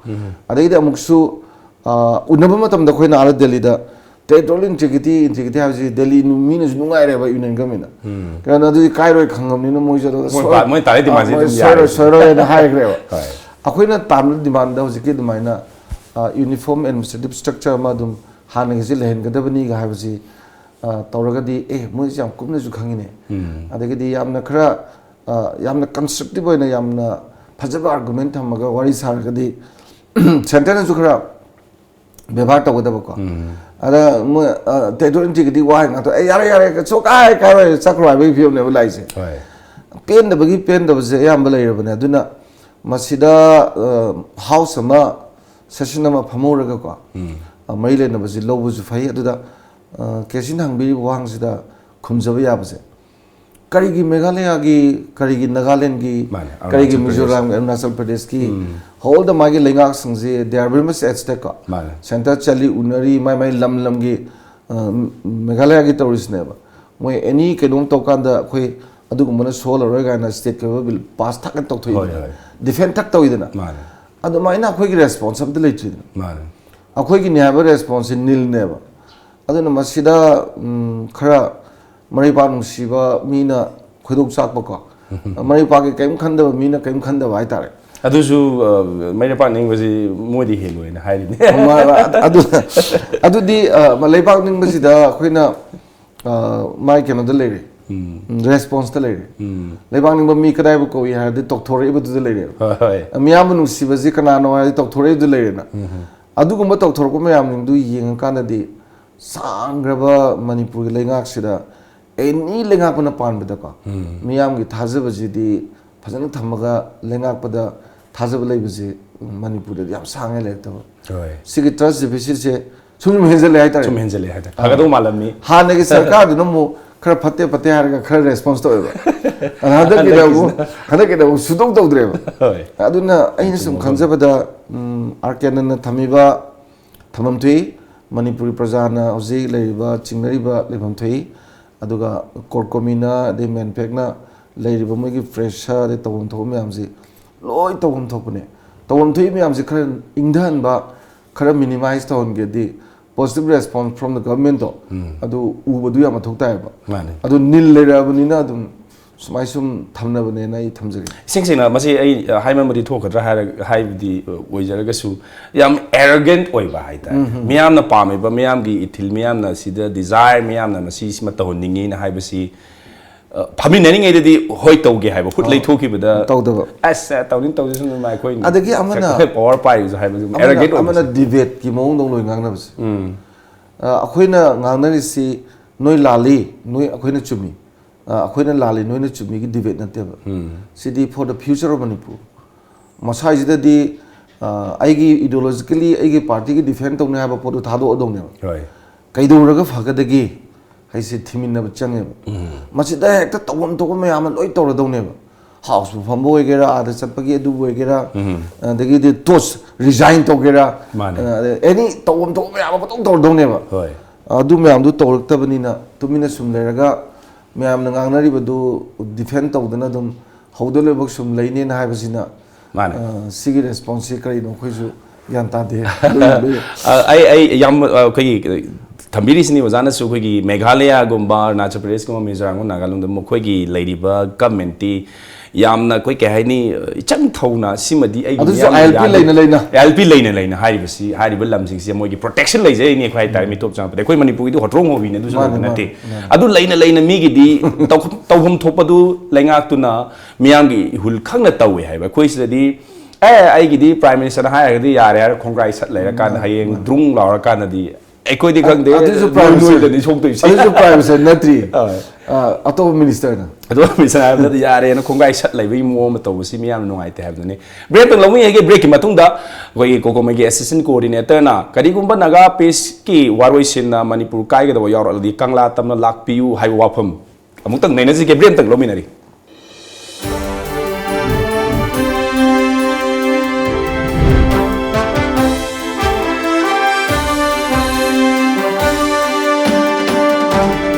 ꯑꯗꯩꯗꯤ ꯑꯃꯨꯛꯁꯨ ꯑ, ꯎꯅꯕ ꯃꯇꯝꯗ ꯑꯩꯈꯣꯏꯅ ꯑꯥꯗ ꯗꯦꯜꯂꯤꯗ ꯇꯦꯔꯤꯇꯣꯔꯤꯌꯦꯜ ꯏꯟꯇꯤꯒ꯭ꯔꯤꯇꯤ, ꯏꯟꯇꯤꯒ꯭ꯔꯤꯇꯤ ꯍꯥꯏꯕꯁꯤ ꯗꯦꯜꯂꯤ ꯃꯤꯅꯁꯨ ꯅꯨꯡꯉꯥꯏꯔꯦꯕ ꯌꯨꯅꯤꯌꯟ ꯒꯃꯦꯟꯅ꯫ ꯀꯩꯅꯣ ꯑꯗꯨꯗꯤ ꯀꯥꯏꯔꯣꯏ ꯈꯪꯉꯕꯅꯤꯅ ꯃꯣꯏꯁꯨ ꯑꯗꯨ ꯃꯣꯏ ꯁꯣꯏ-, ꯄꯥ-, ꯃꯣꯏ ꯇꯥꯔꯦꯠ ꯑ, ꯗꯤꯃꯥꯟꯁꯦ ꯃꯣꯏ ꯑꯗꯨꯝ ꯁꯣꯏꯔꯣꯏ, ꯌꯥꯔꯦ꯫ ꯁꯣꯏꯔꯣꯏꯅ ꯍꯥꯏꯈ꯭ꯔꯦꯕ꯫ ꯍꯣꯏ꯫ ꯑꯩꯈꯣꯏꯅ ꯇꯥꯟꯕ ꯗꯤꯃꯥꯟꯗ ꯍꯧꯖꯤꯛꯀꯤ ꯑꯗꯨꯃꯥꯏꯅ ꯌꯨꯅꯤꯐꯣꯔꯝ ꯑꯦꯗꯃꯤꯅꯤꯁꯇ꯭ꯔꯦꯇꯤꯞ ꯁ꯭ꯇ꯭ꯔꯛꯆꯔ ꯑꯃ ꯑꯗꯨꯝ ꯍꯥꯟꯅꯒꯤꯁꯦ ꯂꯩꯍꯟꯒꯗꯕꯅꯤꯒ ꯍꯥꯏꯕꯁꯤ ꯑ, ꯇꯧꯔꯒꯗꯤ, ꯑꯦ, ꯃꯣꯏꯁꯦ ꯌꯥꯝ ꯀꯨꯞꯅꯁꯨ ꯈꯪꯉꯤꯅꯦ꯫ ꯑꯗꯒꯤꯗꯤ ꯌꯥꯝꯅ ꯈꯔ ꯑ, ꯌꯥꯝꯅ ꯀꯟꯁꯇ꯭ꯔꯛꯇꯤꯚ ꯑꯣꯏꯅ ꯌꯥꯝꯅ ꯐꯖꯕ ꯑꯥꯔꯒꯨꯃꯦꯟ ꯊꯝꯃꯒ ꯋꯥꯔꯤ ꯁꯥꯔꯒꯗꯤ ꯁꯦꯟꯇꯔꯅꯁꯨ ꯈꯔ ꯕꯦꯕꯥꯔ ꯇꯧꯒꯗꯕꯀꯣ꯫ ꯑꯗ ꯃꯣꯏ ꯇꯦꯔꯤꯇꯣꯔꯤꯌꯦꯜ ꯏꯟꯇꯤꯒ꯭ꯔꯤꯇꯤ ꯋꯥ ꯉꯥꯛꯇ, "ꯑꯦ, ꯌꯥꯔꯦ, ꯌꯥꯔꯦ, ꯀꯩꯁꯨ ꯀꯥꯏ ꯀꯥꯏꯔꯣꯏ, ꯆꯠꯈ꯭ꯔꯣ" ꯍꯥꯏꯕꯒꯤ ꯐꯤꯕꯝꯅꯦꯕ ꯂꯥꯛꯏꯁꯦ꯫ ꯍꯣꯏ꯫ ꯄꯦꯟꯗꯕꯒꯤ ꯄꯦꯟꯗꯕꯁꯦ ꯑꯌꯥꯝꯕ ꯂꯩꯔꯕꯅꯦ꯫ ꯑꯗꯨꯅ ꯃꯁꯤꯗ ꯍꯥꯎꯁ ꯑꯃ, ꯁꯦꯁꯟ ꯑꯃ ꯐꯝꯍꯧꯔꯒꯀꯣ, ꯃꯔꯤ ꯂꯩꯅꯕꯁꯤ ꯂꯧꯕꯁꯨ ꯐꯩ꯫ ꯑꯗꯨꯗ ꯀꯦꯁꯤꯅ ꯍꯪꯕꯤꯔꯤꯕ ꯋꯥꯍꯪꯁꯤꯗ ꯈꯨꯝꯖꯕ ꯌꯥꯕꯁꯦ, ꯀꯔꯤꯒꯤ ꯃꯦꯘꯥꯂꯌꯥꯒꯤ, ꯀꯔꯤꯒꯤ ꯅꯥꯒꯥꯂꯦꯟꯒꯤ, ꯃꯥꯅꯦ, ꯀꯔꯤꯒꯤ ꯑꯔꯨꯅꯥꯆꯜ ꯄ꯭ꯔꯗꯦꯁ꯫ ꯃꯤꯖꯣꯔꯥꯝ, ꯑꯔꯨꯅꯥꯆꯜ ꯄ꯭ꯔꯗꯦꯁꯀꯤ ꯍꯣꯜꯗ ꯃꯥꯒꯤ ꯂꯩꯉꯥꯛꯁꯤꯡꯁꯤ, they are very much at stake ꯀꯣ꯫ ꯃꯥꯅꯦ꯫ ꯁꯦꯟꯇꯔ ꯆꯠꯂꯤ, ꯎꯅꯔꯤ, ꯃꯥꯏ ꯃꯥꯏ ꯂꯝ ꯂꯝꯒꯤ, ꯑ, ꯃꯦꯘꯥꯂꯌꯥꯒꯤ ꯇꯧꯔꯤꯁꯤꯅꯦꯕ꯫ ꯃꯣꯏ ꯑꯦꯅꯤ ꯀꯩꯅꯣꯝ ꯇꯧꯀꯥꯟꯗ ꯑꯩꯈꯣꯏ ꯑꯗꯨꯒꯨꯝꯕꯅ ꯁꯣꯜꯂꯔꯣꯏ ꯀꯥꯏꯅ ꯁ꯭ꯇꯦꯠꯀꯤ ꯑꯣꯏꯕ ꯕꯤꯜ ꯄꯥꯁ ꯊꯥꯛꯀ ꯇꯧꯊꯣꯛꯏꯗꯅ, ꯍꯣꯏ, ꯍꯣꯏ꯫ ꯗꯤꯐꯦꯟ ꯊꯛ ꯇꯧꯏꯗꯅ꯫ ꯃꯥꯅꯦ꯫ ꯑꯗꯨꯃꯥꯏꯅ ꯑꯩꯈꯣꯏꯒꯤ ꯔꯦꯁꯄꯣꯟꯁ ꯑꯝꯇ ꯂꯩꯇ꯭ꯔꯤꯗꯅ꯫ ꯃꯥꯅꯦ꯫ ꯑꯩꯈꯣꯏꯒꯤꯅꯦ ꯍꯥꯏꯕ ꯔꯦꯁꯄꯣꯟꯁꯁꯦ ꯅꯤꯜꯅꯦꯕ꯫ ꯑꯗꯨꯅ ꯃꯁꯤꯗ, ꯎꯝ, ꯈꯔ ꯃꯔꯩꯄꯥꯛ ꯅꯨꯡꯁꯤꯕ ꯃꯤꯅ ꯈꯣꯏꯗꯧ ꯆꯥꯛꯄꯀꯣ, ꯃꯔꯩꯄꯥꯛꯀꯤ ꯀꯔꯤꯝ ꯈꯟꯗꯕ ꯃꯤꯅ ꯀꯔꯤꯝ ꯈꯟꯗꯕ ꯍꯥꯏꯇꯥꯔꯦ꯫ ꯑꯗꯨꯁꯨ, ꯑ, ꯃꯩꯔꯩꯄꯥꯛ ꯅꯤꯡꯕꯁꯤ ꯃꯣꯏꯗꯤ ꯍꯦꯜꯂꯣꯏꯅ ꯍꯥꯏꯔꯤꯅꯦ꯫ ꯑꯗꯨ, ꯑꯗꯨꯗꯤ, ꯑ, ꯂꯩꯕꯥꯛ ꯅꯤꯡꯕꯁꯤꯗ ꯑꯩꯈꯣꯏꯅ ꯑ, ꯃꯥꯏ ꯀꯩꯅꯣꯗ ꯂꯩꯔꯦ, ꯎꯝ ꯔꯦꯁꯄꯣꯟꯁꯇ ꯂꯩꯔꯦ꯫ ꯎꯝ ꯂꯩꯕꯥꯛ ꯅꯤꯡꯕ ꯃꯤ ꯀꯗꯥꯏꯕꯨ ꯀꯧꯏ ꯍꯥꯏꯔꯗꯤ ꯇꯧꯊꯣꯔꯛꯏꯕꯗꯨꯗ ꯂꯩꯔꯦꯕ꯫ ꯍꯣꯏ ꯍꯣꯏ ꯃꯤꯌꯥꯝꯕꯨ ꯅꯨꯡꯁꯤꯕꯁꯤ ꯀꯅꯥꯅꯣ ꯍꯥꯏꯔꯗꯤ ꯇꯧꯊꯣꯔꯛꯏꯕꯗꯨ ꯂꯩꯔꯦꯅ꯫ ꯑꯗꯨꯒꯨꯝꯕ ꯇꯧꯊꯣꯔꯛꯄ ꯃꯌꯥꯝꯁꯤꯡꯗꯨ ꯌꯦꯡꯉꯀꯥꯟꯗꯗꯤ ꯁꯥꯡꯈ꯭ꯔꯕ ꯃꯅꯤꯄꯨꯔꯒꯤ ꯂꯩꯉꯥꯛꯁꯤꯗ ꯑꯦꯅꯤ ꯂꯩꯉꯥꯛꯄꯅ ꯄꯥꯟꯕꯗꯀꯣ ꯃꯤꯌꯥꯝꯒꯤ ꯊꯥꯖꯕꯁꯤꯗꯤ ꯐꯖꯅ ꯊꯝꯃꯒ ꯂꯩꯉꯥꯛꯄꯗ ꯊꯥꯖꯕ ꯂꯩꯕꯁꯤ ꯃꯅꯤꯄꯨꯔꯗꯗꯤ ꯌꯥꯝ ꯁꯥꯡꯉꯦ ꯂꯩꯔꯛꯇꯕ꯫ ꯍꯣꯏ ꯁꯤꯒꯤ ꯇ꯭ꯔꯁ ꯗꯤꯐꯤꯁꯤꯠꯁꯦ ꯁꯨꯝ ꯁꯨꯝ ꯍꯦꯟꯖꯜꯂꯦ ꯍꯥꯏꯇꯥꯔꯦ꯫ ꯁꯨꯝ ꯍꯦꯟꯖꯜꯂꯦ ꯍꯥꯏꯇꯥꯔꯦ꯫ ꯐꯒꯗꯧ ꯃꯥꯜꯂꯝꯃꯤ꯫ ꯍꯥꯟꯅꯒꯤ ꯁꯔꯀꯥꯔꯗꯨꯅ ꯑꯃꯨꯛ ꯈꯔ ꯐꯠꯇꯦ ꯐꯠꯇꯦ ꯍꯥꯏꯔꯒ ꯈꯔ ꯔꯦꯁꯄꯣꯟꯁ ꯇꯧꯋꯦꯕ꯫ ꯑꯗ ꯍꯟꯗꯛꯀꯤꯗ ꯑꯃꯨꯛ ꯍꯟꯗꯛꯀꯤꯗ ꯑꯃꯨꯛ ꯁꯨꯗꯧ ꯇꯧꯗ꯭ꯔꯦꯕ꯫ ꯍꯣꯏ ꯑꯗꯨꯅ ꯑꯩꯅ ꯁꯨꯝ ꯈꯟꯖꯕꯗ, ꯎꯝ, ꯑꯥꯔ ꯀꯦ ꯑꯅꯟꯅ ꯊꯝꯃꯤꯕ ꯊꯝꯐꯝ ꯊꯣꯛꯏ꯫ ꯃꯅꯤꯄꯨꯔꯤ ꯄ꯭ꯔꯖꯥꯅ ꯍꯧꯖꯤꯛ ꯂꯩꯔꯤꯕ ꯆꯤꯡꯅꯔꯤꯕ ꯂꯩꯐꯝ ꯊꯣꯛꯏ꯫ ꯑꯗꯨꯒ ꯀꯣꯔ ꯀꯣꯃꯤꯅ ꯑꯗꯩ ꯃꯦꯟꯄꯦꯛꯅ ꯂꯩꯔꯤꯕ ꯃꯣꯏꯒꯤ ꯄ꯭ꯔꯦꯁꯔ ꯑꯗꯩ ꯇꯧꯐꯝ ꯊꯣꯛꯄ ꯃꯌꯥꯝꯁꯤ ꯂꯣꯏ ꯇꯧꯐꯝ ꯊꯣꯛꯄꯅꯦ꯫ ꯇꯧꯐꯝ ꯊꯣꯛꯏ ꯃꯌꯥꯝꯁꯤ ꯈꯔ ꯏꯪꯊꯍꯟꯕ, ꯈꯔ ꯃꯤꯅꯤꯃꯥꯏꯁ ꯇꯧꯍꯟꯒꯦꯗꯤ positive response from the government ꯇꯣ ꯑꯗꯨ ꯎꯕꯗꯨ ꯌꯥꯝ ꯃꯊꯧ ꯇꯥꯏꯌꯦꯕ꯫ ꯃꯥꯅꯦ꯫ ꯑꯗꯨ ꯅꯤꯜ ꯂꯩꯔꯛꯑꯕꯅꯤꯅ ꯑꯗꯨꯝ ꯁꯨꯃꯥꯏ ꯁꯨꯝ ꯊꯝꯅꯕꯅꯦꯅ ꯑꯩ ꯊꯝꯖꯒꯦ꯫ ꯏꯁꯦꯡ ꯁꯦꯡꯅ ꯃꯁꯤ ꯑꯩ ꯍꯥꯏꯃꯟꯕꯗꯤ ꯊꯣꯛꯀꯗ꯭ꯔꯥ ꯍꯥꯏꯔ ꯍꯥꯏꯕꯗꯤ ꯑꯣꯏꯖꯔꯒꯁꯨ ꯌꯥꯝ ꯑꯦꯔꯣꯒꯦꯟ ꯑꯣꯏꯕ ꯍꯥꯏꯇꯥꯔꯦ꯫ ꯃꯤꯌꯥꯝꯅ ꯄꯥꯝꯃꯤꯕ, ꯃꯤꯌꯥꯝꯒꯤ ꯏꯊꯤꯜ, ꯃꯤꯌꯥꯝꯅ ꯁꯤꯗ ꯗꯤꯖꯥꯏꯔ, ꯃꯤꯌꯥꯝꯅ ꯃꯁꯤꯁꯤꯃ ꯇꯧꯍꯟꯅꯤꯡꯉꯤꯅ ꯍꯥꯏꯕꯁꯤ, ꯑ, ꯐꯝꯃꯤꯟꯅꯔꯤꯉꯩꯗꯗꯤ ꯍꯣꯏ ꯇꯧꯒꯦ ꯍꯥꯏꯕ, ꯈꯨꯠ ꯂꯩꯊꯣꯛꯈꯤꯕꯗ ꯇꯧꯗꯕ꯫ ꯑꯁ, ꯇꯧꯅꯤꯡ ꯇꯧꯖꯁꯅꯨ ꯃꯥ, ꯑꯩꯈꯣꯏ ꯑꯗꯒꯤ ꯑꯃꯅ ꯑꯩꯈꯣꯏ ꯄꯋꯥꯔ ꯄꯥꯏꯔꯤꯁꯨ ꯍꯥꯏꯕꯗꯨ ꯑꯃꯅ, ꯑꯦꯔꯣꯒꯦꯟ ꯑꯃꯅ ꯑꯣꯏꯕꯁꯦ꯫ ꯗꯤꯕꯦꯠꯀꯤ ꯃꯑꯣꯡꯗ ꯂꯣꯏ ꯉꯥꯡꯅꯕꯁꯦ꯫ ꯎꯝ ꯑ, ꯑꯩꯈꯣꯏꯅ ꯉꯥꯡꯅꯔꯤꯁꯤ ꯅꯣꯏ ꯂꯥꯜꯂꯤ, ꯅꯣꯏ, ꯑꯩꯈꯣꯏꯅ ꯆꯨꯝꯃꯤ, ꯑ, ꯑꯩꯈꯣꯏꯅ ꯂꯥꯜꯂꯤ, ꯅꯣꯏꯅ ꯆꯨꯝꯃꯤꯒꯤ ꯗꯤꯕꯦꯠ ꯅꯠꯇꯦꯕ꯫ ꯁꯤꯗꯤ for the future of Manipur꯫ ꯃꯁꯥꯏꯁꯤꯗꯗꯤ, ꯑ, ꯑꯩꯒꯤ ꯏꯗꯤꯑꯣꯂꯣꯖꯤꯀꯦꯂꯤ ꯑꯩꯒꯤ ꯄꯥꯔꯇꯤꯒꯤ ꯗꯤꯐꯦꯟ ꯇꯧꯅꯤ ꯍꯥꯏꯕ ꯄꯣꯠꯇꯨ ꯊꯥꯗꯣꯛꯑꯗꯧꯅꯦꯕ꯫ ꯍꯣꯏ ꯀꯩꯗꯧꯔꯒ ꯐꯒꯗꯒꯦ ꯍꯥꯏꯁꯦ ꯊꯤꯃꯤꯟꯅꯕ ꯆꯪꯉꯦꯕ꯫ ꯃꯁꯤꯗ ꯍꯦꯛꯇ ꯇꯧꯐꯝ ꯊꯣꯛꯄ ꯃꯌꯥꯝ ꯑꯃ ꯂꯣꯏ ꯇꯧꯔꯗꯧꯅꯦꯕ꯫ ꯍꯥꯎꯁꯄꯨ ꯐꯝꯕ ꯑꯣꯏꯒꯦꯔꯥ, ꯑꯥꯗ ꯆꯠꯄꯒꯤ ꯑꯗꯨꯕꯨ ꯑꯣꯏꯒꯦꯔꯥ, ꯑꯗꯒꯤꯗꯤ ꯇꯣꯁ ꯔꯤꯖꯥꯏꯟ ꯇꯧꯒꯦꯔꯥ, ꯃꯥꯅꯦ꯫ ꯑꯦꯅꯤ ꯇꯧꯐꯝ ꯊꯣꯛꯄ ꯃꯌꯥꯝ ꯑꯃ ꯄꯪꯇꯧ ꯇꯧꯔꯗꯧꯅꯦꯕ꯫ ꯍꯣꯏ ꯑꯗꯨ ꯃꯌꯥꯝꯗꯨ ꯇꯧꯔꯛꯇꯕꯅꯤꯅ ꯇꯨꯃꯤꯟꯅ ꯁꯨꯝ ꯂꯩꯔꯒ ꯃꯌꯥꯝꯅ ꯉꯥꯡꯅꯔꯤꯕꯗꯨ ꯗꯤꯐꯦꯟ ꯇꯧꯗꯅ ꯑꯗꯨꯝ ꯍꯧꯗ ꯂꯣꯏꯕ ꯁꯨꯝ ꯂꯩꯅꯦꯅ ꯍꯥꯏꯕꯁꯤꯅ, ꯃꯥꯅꯦ꯫ ꯑ, ꯁꯤꯒꯤ ꯔꯦꯁꯄꯣꯟꯁꯁꯤ ꯀꯔꯤꯅꯣ ꯑꯩꯈꯣꯏꯁꯨ ꯒ꯭ꯌꯥꯟ ꯇꯥꯗꯦ꯫ ꯑ, ꯑꯩ ꯑꯩ ꯌꯥꯝ ꯑ, ꯑꯩꯈꯣꯏꯒꯤ ꯊꯝꯕꯤꯔꯤꯁꯤꯅꯤ ꯑꯣꯖꯥꯅꯁꯨ ꯑꯩꯈꯣꯏꯒꯤ ꯃꯦꯘꯥꯂꯌꯥꯒꯨꯝꯕ, ꯑꯔꯨꯅꯥꯆꯜ ꯄ꯭ꯔꯗꯦꯁꯀꯨꯝꯕ, ꯃꯤꯖꯣꯔꯥꯝꯒꯨꯝꯕ, ꯅꯥꯒꯥꯂꯦꯟꯗ ꯃꯈꯣꯏꯒꯤ ꯂꯩꯔꯤꯕ ꯒꯃꯦꯟꯠꯇꯤ ꯌꯥꯝꯅ ꯑꯩꯈꯣꯏ ꯀꯩ ꯍꯥꯏꯅꯤ, ꯏꯆꯪ ꯊꯧꯅ ꯁꯤꯃꯗꯤ ꯑꯩꯒꯤ ꯑꯗꯨꯁꯨ ꯃꯤꯌꯥꯝꯅ I L P ꯌꯥꯅꯤ꯫ ꯂꯩꯅ ꯂꯩꯅ꯫ I L P ꯂꯩꯅ ꯂꯩꯅ ꯍꯥꯏꯔꯤꯕꯁꯤ, ꯍꯥꯏꯔꯤꯕ ꯂꯝꯁꯤꯡꯁꯦ ꯃꯣꯏꯒꯤ ꯄ꯭ꯔꯣꯇꯦꯛꯁꯟ ꯂꯩꯖꯩꯅꯤ ꯑꯩꯈꯣꯏ ꯍꯥꯏꯇꯥꯔꯦ ꯃꯤꯇꯣꯞ ꯆꯪꯉꯛꯄꯗ꯫ ꯑꯩꯈꯣꯏ ꯃꯅꯤꯄꯨꯔꯒꯤꯗꯤ ꯍꯣꯇ꯭ꯔꯣꯡ ꯍꯣꯕꯤꯅꯤ, ꯑꯗꯨꯁꯨ ꯃꯥꯅꯤ, ꯂꯩꯕ ꯃꯥꯅꯤ, ꯅꯠꯇꯦ꯫ ꯃꯥꯅꯤ꯫ ꯑꯗꯨ ꯂꯩꯅ ꯂꯩꯅ ꯃꯤꯒꯤꯗꯤ ꯇꯧ-, ꯇꯧꯐꯝ ꯊꯣꯛꯄꯗꯨ ꯂꯩꯉꯥꯛꯇꯨꯅ ꯃꯤꯌꯥꯝꯒꯤ ꯏꯍꯨꯜ ꯈꯪꯅ ꯇꯧꯋꯦ ꯍꯥꯏꯕ꯫ ꯑꯩꯈꯣꯏ ꯁꯤꯗꯗꯤ ꯑꯦ, ꯑꯩꯒꯤꯗꯤ ꯄ꯭ꯔꯥꯏꯝ ꯃꯤꯅꯤꯁꯇꯔꯅ ꯍꯥꯏꯔꯒꯗꯤ ꯌꯥꯔꯦ ꯍꯥꯏꯔ ꯈꯣꯡꯒ꯭ꯔꯥꯏ ꯁꯠ ꯂꯩꯔꯀꯥꯟꯗ ꯍꯌꯦꯡ ꯗ꯭ꯔꯨꯡ ꯂꯥꯎꯔꯀꯥꯟꯗꯗꯤ ꯑꯩꯈꯣꯏꯗꯤ ꯈꯪꯗꯦ, ꯑꯗꯨꯁꯨ ꯅꯣꯏ ꯄ꯭ꯔꯥꯏꯝ ꯃꯤꯅꯤꯁꯇꯔ, ꯅꯣꯏꯗꯅꯤ ꯁꯣꯛꯇꯣꯏꯁꯦ꯫ ꯑꯗꯨꯁꯨ ꯄ꯭ꯔꯥꯏꯝ ꯃꯤꯅꯤꯁꯇꯔ ꯅꯠꯇ꯭ꯔꯤ꯫ ꯑ, ꯑꯇꯣꯞꯄ ꯃꯤꯅꯤꯁꯇꯔꯅ꯫ ꯑꯗꯣ ꯃꯤꯁꯅ ꯍꯥꯏꯕꯗꯗꯤ ꯌꯥꯔꯦꯅ ꯈꯣꯡꯒꯥꯏ ꯁꯠ ꯂꯩꯕꯒꯤ ꯃꯑꯣꯡ ꯑꯃ ꯇꯧꯕꯁꯤ ꯃꯤꯌꯥꯝꯅ ꯅꯨꯡꯉꯥꯏꯇꯦ ꯍꯥꯏꯕꯗꯨꯅꯤ꯫ ꯕ꯭ꯔꯦꯛ ꯑꯃꯇꯪ ꯂꯧꯃꯤꯟꯅꯒꯦ꯫ ꯕ꯭ꯔꯦꯛꯀꯤ ꯃꯇꯨꯡꯗ ꯑꯩꯈꯣꯏꯒꯤ ꯀꯣꯀꯣꯃꯩꯒꯤ ꯑꯦꯁꯤꯁꯇꯦꯟ ꯀꯣꯑꯣꯔꯗꯤꯅꯦꯇꯔꯅ ꯀꯔꯤꯒꯨꯝꯕ ꯅꯥꯒꯥ ꯄꯦꯁꯀꯤ ꯋꯥꯔꯣꯏꯁꯤꯟꯅ ꯃꯅꯤꯄꯨꯔ ꯀꯥꯏꯒꯗꯕ ꯌꯥꯎꯔꯛꯂꯗꯤ ꯀꯪꯂꯥ ꯇꯝꯅ ꯂꯥꯛꯄꯤꯌꯨ ꯍꯥꯏꯕ ꯋꯥꯐꯝ ꯑꯃꯨꯛꯇꯪ ꯅꯩꯅꯁꯤꯒꯦ꯫ ꯕ꯭ꯔꯦꯛ ꯑꯃꯇꯪ ꯂꯧꯃꯤꯟꯅꯔꯤ꯫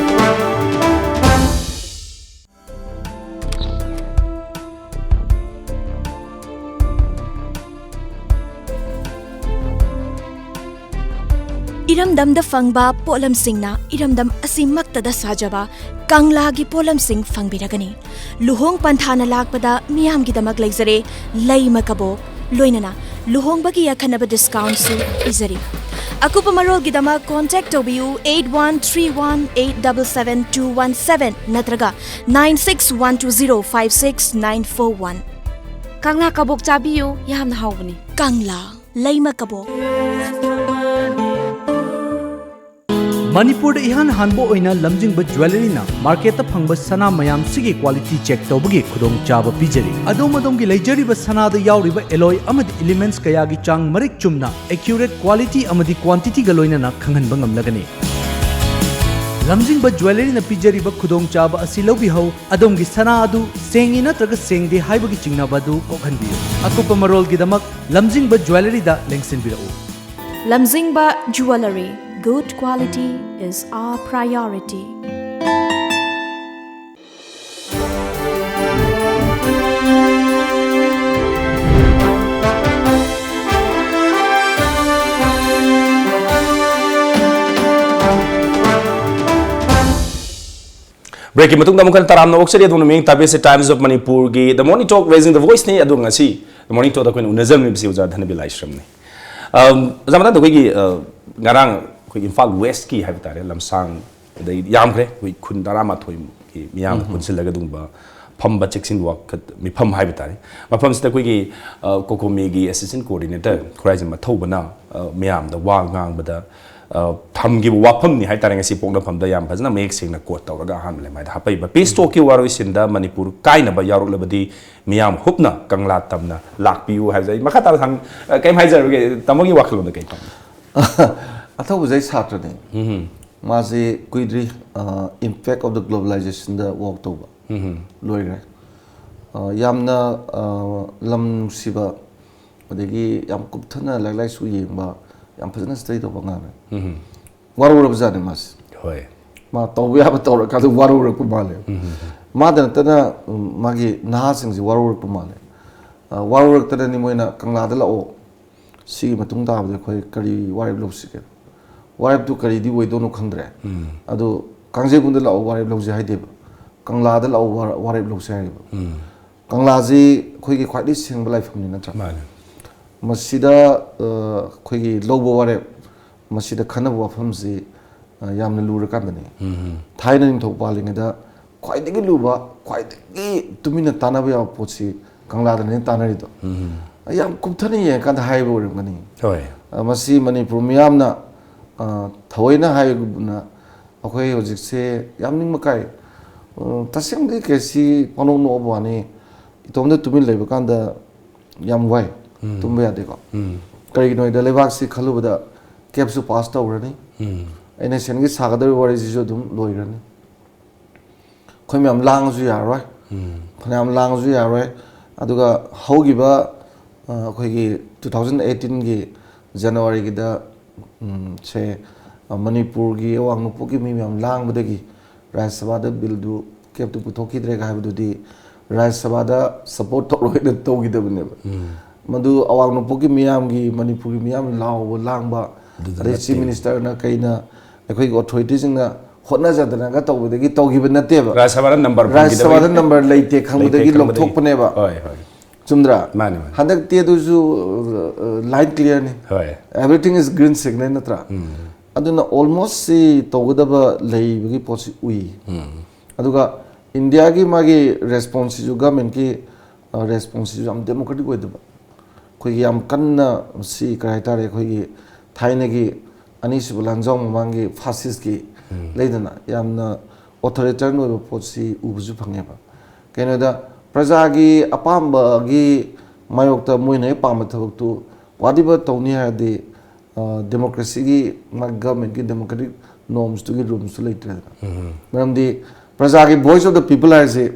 ꯏꯔꯝꯗꯝꯗ ꯐꯪꯕ ꯄꯣꯠꯂꯝꯁꯤꯡꯅ ꯏꯔꯝꯗꯝ ꯑꯁꯤꯃꯛꯇꯗ ꯁꯥꯖꯕ ꯀꯪꯂꯥꯒꯤ ꯄꯣꯠꯂꯝꯁꯤꯡ ꯐꯪꯕꯤꯔꯒꯅꯤ꯫ ꯂꯨꯍꯣꯡ ꯄꯟꯊꯥꯅ ꯂꯥꯛꯄꯗ ꯃꯤꯌꯥꯝꯒꯤꯗꯃꯛ ꯂꯩꯖꯔꯦ ꯂꯩꯃ ꯀꯕꯣꯛ, ꯂꯣꯏꯅꯅ ꯂꯨꯍꯣꯡꯕꯒꯤ ꯑꯈꯟꯅꯕ ꯗꯤꯁꯀꯥꯎꯟꯁꯨ ꯄꯤꯖꯔꯤ꯫ ꯑꯀꯨꯞꯄ ꯃꯔꯣꯜꯒꯤꯗꯃꯛ ꯀꯣꯟꯇꯦꯛ ꯇꯧꯕꯤꯌꯨ eight one three one eight double seven two one seven ꯅꯠꯇ꯭ꯔꯒ nine six one two zero five six nine four one꯫ ꯀꯪꯂꯥ ꯀꯕꯣꯛ ꯆꯥꯕꯤꯌꯨ, ꯌꯥꯝꯅ ꯍꯥꯎꯕꯅꯤ꯫ ꯀꯪꯂꯥ ꯂꯩꯃ ꯀꯕꯣꯛ꯫ ꯃꯅꯤꯄꯨꯔꯗ ꯏꯍꯥꯟ ꯍꯥꯟꯕ ꯑꯣꯏꯅ ꯂꯝꯖꯤꯡꯕ ꯖ꯭ꯋꯦꯂꯔꯤꯅ ꯃꯥꯔꯀꯦꯠꯇ ꯐꯪꯕ ꯁꯅꯥ ꯃꯌꯥꯝꯁꯤꯒꯤ ꯀ꯭ꯋꯥꯂꯤꯇꯤ ꯆꯦꯛ ꯇꯧꯕꯒꯤ ꯈꯨꯗꯣꯡꯆꯥꯕ ꯄꯤꯖꯔꯤ꯫ ꯑꯗꯣꯝ ꯑꯗꯣꯝꯒꯤ ꯂꯩꯖꯔꯤꯕ ꯁꯅꯥꯗ ꯌꯥꯎꯔꯤꯕ ꯑꯦꯂꯣꯏ ꯑꯃꯗꯤ ꯏꯂꯤꯃꯦꯟꯠꯁ ꯀꯌꯥꯒꯤ ꯆꯥꯡ ꯃꯔꯤꯛ ꯆꯨꯝꯅ, ꯑꯦꯀ꯭ꯌꯨꯔꯦꯠ ꯀ꯭ꯋꯥꯂꯤꯇꯤ ꯑꯃꯗꯤ ꯀ꯭ꯋꯥꯟꯇꯤꯇꯤꯒ ꯂꯣꯏꯅꯅ ꯈꯪꯍꯟꯕ ꯉꯝꯂꯒꯅꯤ꯫ ꯂꯝꯖꯤꯡꯕ ꯖ꯭ꯋꯦꯂꯔꯤꯅ ꯄꯤꯖꯔꯤꯕ ꯈꯨꯗꯣꯡꯆꯥꯕ ꯑꯁꯤ ꯂꯧꯕꯤꯍꯧ꯫ ꯑꯗꯣꯝꯒꯤ ꯁꯅꯥ ꯑꯗꯨ ꯁꯦꯡꯉꯤ ꯅꯠꯇ꯭ꯔꯒ ꯁꯦꯡꯗꯦ ꯍꯥꯏꯕꯒꯤ ꯆꯤꯡꯅꯕ ꯑꯗꯨ ꯀꯣꯛꯍꯟꯕꯤꯌꯨ꯫ ꯑꯀꯨꯞꯄ ꯃꯔꯣꯜꯒꯤꯗꯃꯛ ꯂꯝꯖꯤꯡꯕ ꯖ꯭ꯋꯦꯂꯔꯤꯗ ꯂꯦꯡꯁꯤꯟꯕꯤꯔꯛꯎ꯫ ꯂꯝꯖꯤꯡꯕ jewellery, good quality is our priority. ꯕ꯭ꯔꯦꯛꯀꯤ ꯃꯇꯨꯡꯗ ꯑꯃꯨꯛ ꯍꯟꯅ ꯇꯔꯥꯝꯅ ꯑꯣꯛꯆꯔꯤ꯫ ꯑꯗꯣꯝꯅ ꯃꯤꯠꯌꯦꯡ ꯇꯥꯕꯤꯔꯤꯁꯦ Times of Manipurꯒꯤ The Morning Talk, Raising the Voiceꯅꯤ꯫ ꯑꯗꯣ ꯉꯁꯤ The Morning Talkꯇ ꯑꯩꯈꯣꯏꯅ ꯎꯅꯖꯔꯝꯂꯤꯕꯁꯤ ꯑꯣꯖꯥ ꯙꯅꯕꯤꯔ ꯂꯥꯏꯁ꯭ꯔꯝꯅꯤ꯫ ꯑꯝ, ꯑꯣꯖꯥ, ꯃꯊꯪꯗ ꯑꯩꯈꯣꯏꯒꯤ, ꯑ, ꯉꯔꯥꯡ ꯑꯩꯈꯣꯏ ꯏꯝꯐꯥꯜ ꯋꯦꯁ꯭ꯠꯀꯤ ꯍꯥꯏꯕ ꯇꯥꯔꯦ, ꯂꯝꯁꯥꯡ, ꯑꯗꯩ ꯌꯥꯝꯈ꯭ꯔꯦ, ꯑꯩꯈꯣꯏ ꯈꯨꯟ ꯇꯔꯥꯃꯥꯊꯣꯏꯒꯤ ꯃꯤꯌꯥꯝꯅ ꯎꯝ꯫ ꯄꯨꯟꯁꯤꯜꯂꯒ ꯑꯗꯨꯒꯨꯝꯕ ꯐꯝꯕ ꯆꯦꯛꯁꯤꯟ ꯋꯥꯈꯠ ꯃꯤꯐꯝ ꯍꯥꯏꯕ ꯇꯥꯔꯦ, ꯃꯐꯝꯁꯤꯗ ꯑꯩꯈꯣꯏꯒꯤ, ꯑ, ꯀꯣꯀꯣꯃꯤꯒꯤ assistant coordinator ꯈꯨꯔꯥꯏꯖꯝ ꯃꯊꯧꯕꯅ, ꯑ, ꯃꯤꯌꯥꯝꯗ ꯋꯥ ꯉꯥꯡꯕꯗ, ꯑ, ꯊꯝꯈꯤꯕ ꯋꯥꯐꯝꯅꯤ ꯍꯥꯏꯇꯥꯔꯦ꯫ ꯉꯁꯤ ꯄꯣꯛꯅꯐꯝꯗ ꯌꯥꯝ ꯐꯖꯅ ꯃꯌꯦꯛ ꯁꯦꯡꯅ quote ꯇꯧꯔꯒ ꯑꯍꯥꯟꯕ ꯂꯩꯃꯥꯏꯗ ꯍꯥꯞꯄꯛꯏꯕ, "Peace talkꯀꯤ ꯋꯥꯔꯣꯏꯁꯤꯟꯗ ꯃꯅꯤꯄꯨꯔ ꯀꯥꯏꯅꯕ ꯌꯥꯎꯔꯛꯂꯕꯗꯤ ꯃꯤꯌꯥꯝ ꯍꯨꯞꯅ ꯀꯪꯂꯥ ꯇꯝꯅ ꯂꯥꯛꯄꯤꯌꯨ" ꯍꯥꯏꯕꯁꯦ ꯑꯩ ꯃꯈꯥ ꯇꯥꯅ ꯍꯪ-, ꯑ, ꯀꯩꯝ ꯍꯥꯏꯖꯔꯔꯣꯏꯒꯦ꯫ ꯇꯥꯃꯣꯒꯤ ꯋꯥꯈꯜꯂꯣꯟꯗ ꯀꯩ ꯐꯪꯉꯤ? ꯑꯊꯧꯕꯁꯦ ꯑꯩ ꯁꯥꯇ꯭ꯔꯅꯦ꯫ ꯎꯝ꯫ ꯃꯥꯁꯦ ꯀꯨꯏꯗ꯭ꯔꯤ, ꯑ, Impact of the Globalizationꯗ work ꯇꯧꯕ ꯎꯝ꯫ ꯂꯣꯏꯈ꯭ꯔꯦ꯫ ꯑ, ꯌꯥꯝꯅ, ꯑ, ꯂꯝ ꯅꯨꯡꯁꯤꯕ, ꯑꯗꯒꯤ ꯌꯥꯝ ꯀꯨꯞꯊꯅ ꯂꯥꯏꯔꯤꯛ ꯂꯥꯏꯁꯨ ꯌꯦꯡꯕ, ꯌꯥꯝ ꯐꯖꯅ study ꯇꯧꯕ ꯑꯉꯥꯡꯅꯦ꯫ ꯎꯝ꯫ ꯋꯥꯔꯧꯔꯕꯖꯥꯠꯅꯤ ꯃꯥꯁꯦ꯫ ꯍꯣꯏ꯫ ꯃꯥ ꯇꯧꯕ ꯌꯥꯕ ꯇꯧꯔꯀꯥꯟꯗ ꯋꯥꯔꯧꯔꯛꯄ ꯃꯥꯜꯂꯦ꯫ ꯎꯝ꯫ ꯃꯥꯗ ꯅꯠꯇꯅ, ꯎꯝ, ꯃꯥꯒꯤ ꯅꯍꯥꯁꯤꯡꯁꯦ ꯋꯥꯔꯧꯔꯛꯄ ꯃꯥꯜꯂꯦ꯫ ꯑ, ꯋꯥꯔꯧꯔꯛꯇꯅꯅꯤ ꯃꯣꯏꯅ "ꯀꯪꯂꯥꯗ ꯂꯥꯛꯑꯣ, ꯁꯤꯒꯤ ꯃꯇꯨꯡ ꯇꯥꯕꯗꯤ ꯑꯩꯈꯣꯏ ꯀꯔꯤ ꯋꯥꯔꯦꯞ ꯂꯧꯁꯤꯒꯦ? ꯋꯥꯔꯦꯞꯇꯨ ꯀꯔꯤꯗꯤ ꯑꯣꯏꯗꯣꯏꯅꯣ ꯈꯪꯗ꯭ꯔꯦ꯫ ꯎꯝ꯫ ꯑꯗꯣ ꯀꯥꯡꯖꯩꯕꯨꯡꯗ ꯂꯥꯛꯑꯣ, ꯋꯥꯔꯦꯞ ꯂꯧꯁꯦ" ꯍꯥꯏꯗꯦꯕ꯫ "ꯀꯪꯂꯥꯗ ꯂꯥꯛꯑꯣ, ꯋꯥ-, ꯋꯥꯔꯦꯞ ꯂꯧꯁꯦ" ꯍꯥꯏꯌꯦꯕ꯫ ꯎꯝ꯫ ꯀꯪꯂꯥꯁꯤ ꯑꯩꯈꯣꯏꯒꯤ ꯈ꯭ꯋꯥꯏꯗꯒꯤ ꯁꯦꯡꯕ ꯂꯥꯏꯐꯝꯅꯤ, ꯅꯠꯇ꯭ꯔꯥ? ꯃꯥꯅꯦ꯫ ꯃꯁꯤꯗ, ꯑ, ꯑꯩꯈꯣꯏꯒꯤ ꯂꯧꯕ ꯋꯥꯔꯦꯞ, ꯃꯁꯤꯗ ꯈꯟꯅꯕ ꯋꯥꯐꯝꯁꯤ, ꯑ, ꯌꯥꯝꯅ ꯂꯨꯔꯀꯥꯟꯗꯅꯤ꯫ ꯎꯝ꯫ ꯊꯥꯏꯅ ꯅꯤꯡꯊꯧ ꯄꯥꯜꯂꯤꯉꯩꯗ ꯈ꯭ꯋꯥꯏꯗꯒꯤ ꯂꯨꯕ, ꯈ꯭ꯋꯥꯏꯗꯒꯤ ꯇꯨꯃꯤꯟꯅ ꯇꯥꯟꯅꯕ ꯌꯥꯕ ꯄꯣꯠꯁꯤ ꯀꯪꯂꯥꯗꯅꯤ ꯇꯥꯟꯅꯔꯤꯗꯣ꯫ ꯎꯝ꯫ ꯌꯥꯝ ꯀꯨꯞꯊꯅ ꯌꯦꯡꯉꯀꯥꯟꯗ ꯍꯥꯏꯕ ꯑꯣꯏꯔꯝꯒꯅꯤ꯫ ꯍꯣꯏ꯫ ꯑ, ꯃꯁꯤ ꯃꯅꯤꯄꯨꯔ ꯃꯤꯌꯥꯝꯅ, ꯑ, ꯊꯑꯣꯏꯅ ꯍꯥꯏꯒꯨꯝꯅ ꯑꯩꯈꯣꯏ ꯍꯧꯖꯤꯛꯁꯦ ꯌꯥꯝ ꯅꯤꯡꯕ ꯀꯥꯏ꯫ ꯑ, ꯇꯁꯦꯡꯕꯗꯤ ꯀꯦ ꯁꯤ ꯄꯪꯅꯣꯛ ꯅꯣꯛꯑꯕ ꯋꯥꯅꯤ, ꯏꯇꯣꯝꯗ ꯇꯨꯃꯤꯟ ꯂꯩꯕ ꯀꯥꯟꯗ ꯌꯥꯝ ꯋꯥꯏ, ꯎꯝ꯫ ꯇꯨꯝꯕ ꯌꯥꯗꯦꯀꯣ꯫ ꯎꯝ꯫ ꯀꯔꯤꯒꯤꯅꯣ ꯍꯥꯏꯗ ꯂꯩꯕꯥꯛꯁꯤ ꯈꯜꯂꯨꯕꯗ ꯀꯦꯞꯁꯨ ꯄꯥꯁ ꯇꯧꯈ꯭ꯔꯅꯤ꯫ ꯎꯝ꯫ ꯑꯦꯟ ꯑꯦꯁ ꯑꯦꯟꯒꯤ ꯁꯥꯒꯗꯧꯔꯤꯕ ꯋꯥꯔꯤꯁꯤꯁꯨ ꯑꯗꯨꯝ ꯂꯣꯏꯈ꯭ꯔꯅꯤ꯫ ꯑꯩꯈꯣꯏ ꯃꯌꯥꯝ ꯂꯥꯡꯉꯁꯨ ꯌꯥꯔꯣꯏ꯫ ꯎꯝ꯫ ꯐꯅꯌꯥꯝ ꯂꯥꯡꯉꯁꯨ ꯌꯥꯔꯣꯏ꯫ ꯑꯗꯨꯒ ꯍꯧꯈꯤꯕ, ꯑ, ꯑꯩꯈꯣꯏꯒꯤ two thousand eighteenꯒꯤ Januaryꯒꯤꯗ, ꯎꯝ, ꯁꯦ, ꯑ, ꯃꯅꯤꯄꯨꯔꯒꯤ ꯑꯋꯥꯡ ꯅꯣꯡꯄꯣꯛꯀꯤ ꯃꯤ ꯃꯌꯥꯝ ꯂꯥꯡꯕꯗꯒꯤ ꯔꯥꯖ꯭ꯌ ꯁꯚꯥꯗ ꯕꯤꯜꯗꯨ, ꯀꯦꯞꯇꯨ ꯄꯨꯊꯣꯛꯈꯤꯗ꯭ꯔꯦꯒ ꯍꯥꯏꯕꯗꯨꯗꯤ ꯔꯥꯖ꯭ꯌ ꯁꯚꯥꯗ support ꯇꯧꯔꯣꯏꯅ ꯇꯧꯈꯤꯗꯕꯅꯦꯕ꯫ ꯎꯝ꯫ ꯃꯗꯨ ꯑꯋꯥꯡ ꯅꯣꯡꯄꯣꯛꯀꯤ ꯃꯤꯌꯥꯝꯒꯤ, ꯃꯅꯤꯄꯨꯔꯒꯤ ꯃꯤꯌꯥꯝ ꯂꯥꯎꯕ ꯂꯥꯡꯕ, ꯑꯗꯨꯗ ꯑꯗꯩ ꯆꯤꯐ ꯅꯠꯇꯦ꯫ ꯃꯤꯅꯤꯁꯇꯔꯅ ꯀꯩꯅ ꯑꯩꯈꯣꯏꯒꯤ ꯑꯣꯊꯣꯔꯤꯇꯤꯁꯤꯡꯅ ꯍꯣꯠꯅꯖꯗꯅꯒ ꯇꯧꯕꯗꯒꯤ ꯇꯧꯈꯤꯕ ꯅꯠꯇꯦꯕ꯫ ꯔꯥꯖ꯭ꯌ ꯁꯚꯥꯗ ꯅꯝꯕꯔ ꯔꯥꯖ꯭ꯌ ꯁꯚꯥꯗ ꯅꯝꯕꯔ ꯂꯩꯇꯦ ꯂꯩꯇꯦ ꯈꯪꯕꯗꯒꯤ ꯈꯪꯕꯗꯒꯤ꯫ ꯂꯧꯊꯣꯛꯄꯅꯦꯕ꯫ ꯍꯣꯏ, ꯍꯣꯏ꯫ ꯆꯨꯝꯗ꯭ꯔꯥ? ꯃꯥꯅꯦ, ꯃꯥꯅꯦ꯫ ꯍꯟꯗꯛꯇꯤ ꯑꯗꯨꯁꯨ line clear ꯅꯤ꯫ ꯍꯣꯏ꯫ Everything is green signal ꯅꯠꯇ꯭ꯔꯥ? ꯑꯗꯨꯅ almost ꯁꯤ ꯇꯧꯒꯗꯕ ꯂꯩꯕꯒꯤ ꯄꯣꯠꯁꯤ ꯎꯏ꯫ ꯑꯗꯨꯒ ꯏꯟꯗꯤꯌꯥꯒꯤ ꯃꯥꯒꯤ response ꯁꯤꯁꯨ, government ꯀꯤ response ꯁꯤꯁꯨ ꯌꯥꯝ democratic ꯑꯣꯏꯗꯕ꯫ ꯑꯩꯈꯣꯏꯒꯤ ꯌꯥꯝ ꯀꯟꯅ ꯁꯤ ꯀꯔꯤ ꯍꯥꯏꯇꯥꯔꯦ, ꯑꯩꯈꯣꯏꯒꯤ ꯊꯥꯏꯅꯒꯤ ꯑꯅꯤꯁꯨꯕ ꯂꯥꯟꯖꯥꯎ ꯃꯃꯥꯡꯒꯤ fascist ꯀꯤ ꯂꯩꯗꯅ, ꯌꯥꯝꯅ authoritarian ꯑꯣꯏꯕ ꯄꯣꯠꯁꯤ ꯎꯕꯁꯨ ꯐꯪꯉꯦꯕ꯫ ꯀꯩꯅꯣꯗ, ꯄ꯭ꯔꯖꯥꯒꯤ ꯑꯄꯥꯝꯕꯒꯤ ꯃꯥꯌꯣꯛꯇ ꯃꯣꯏꯅ ꯍꯦꯛ ꯄꯥꯝꯕ ꯊꯕꯛꯇꯨ whatever ꯇꯧꯅꯤ ꯍꯥꯏꯔꯗꯤ, democracy ꯒꯤ ꯃꯥꯒꯤ government ꯀꯤ democratic norms ꯇꯨꯒꯤ room ꯁꯨ ꯂꯩꯇ꯭ꯔꯦꯗꯅ꯫ ꯃꯔꯝꯗꯤ ꯄ꯭ꯔꯖꯥꯒꯤ voice of the people ꯍꯥꯏꯁꯦ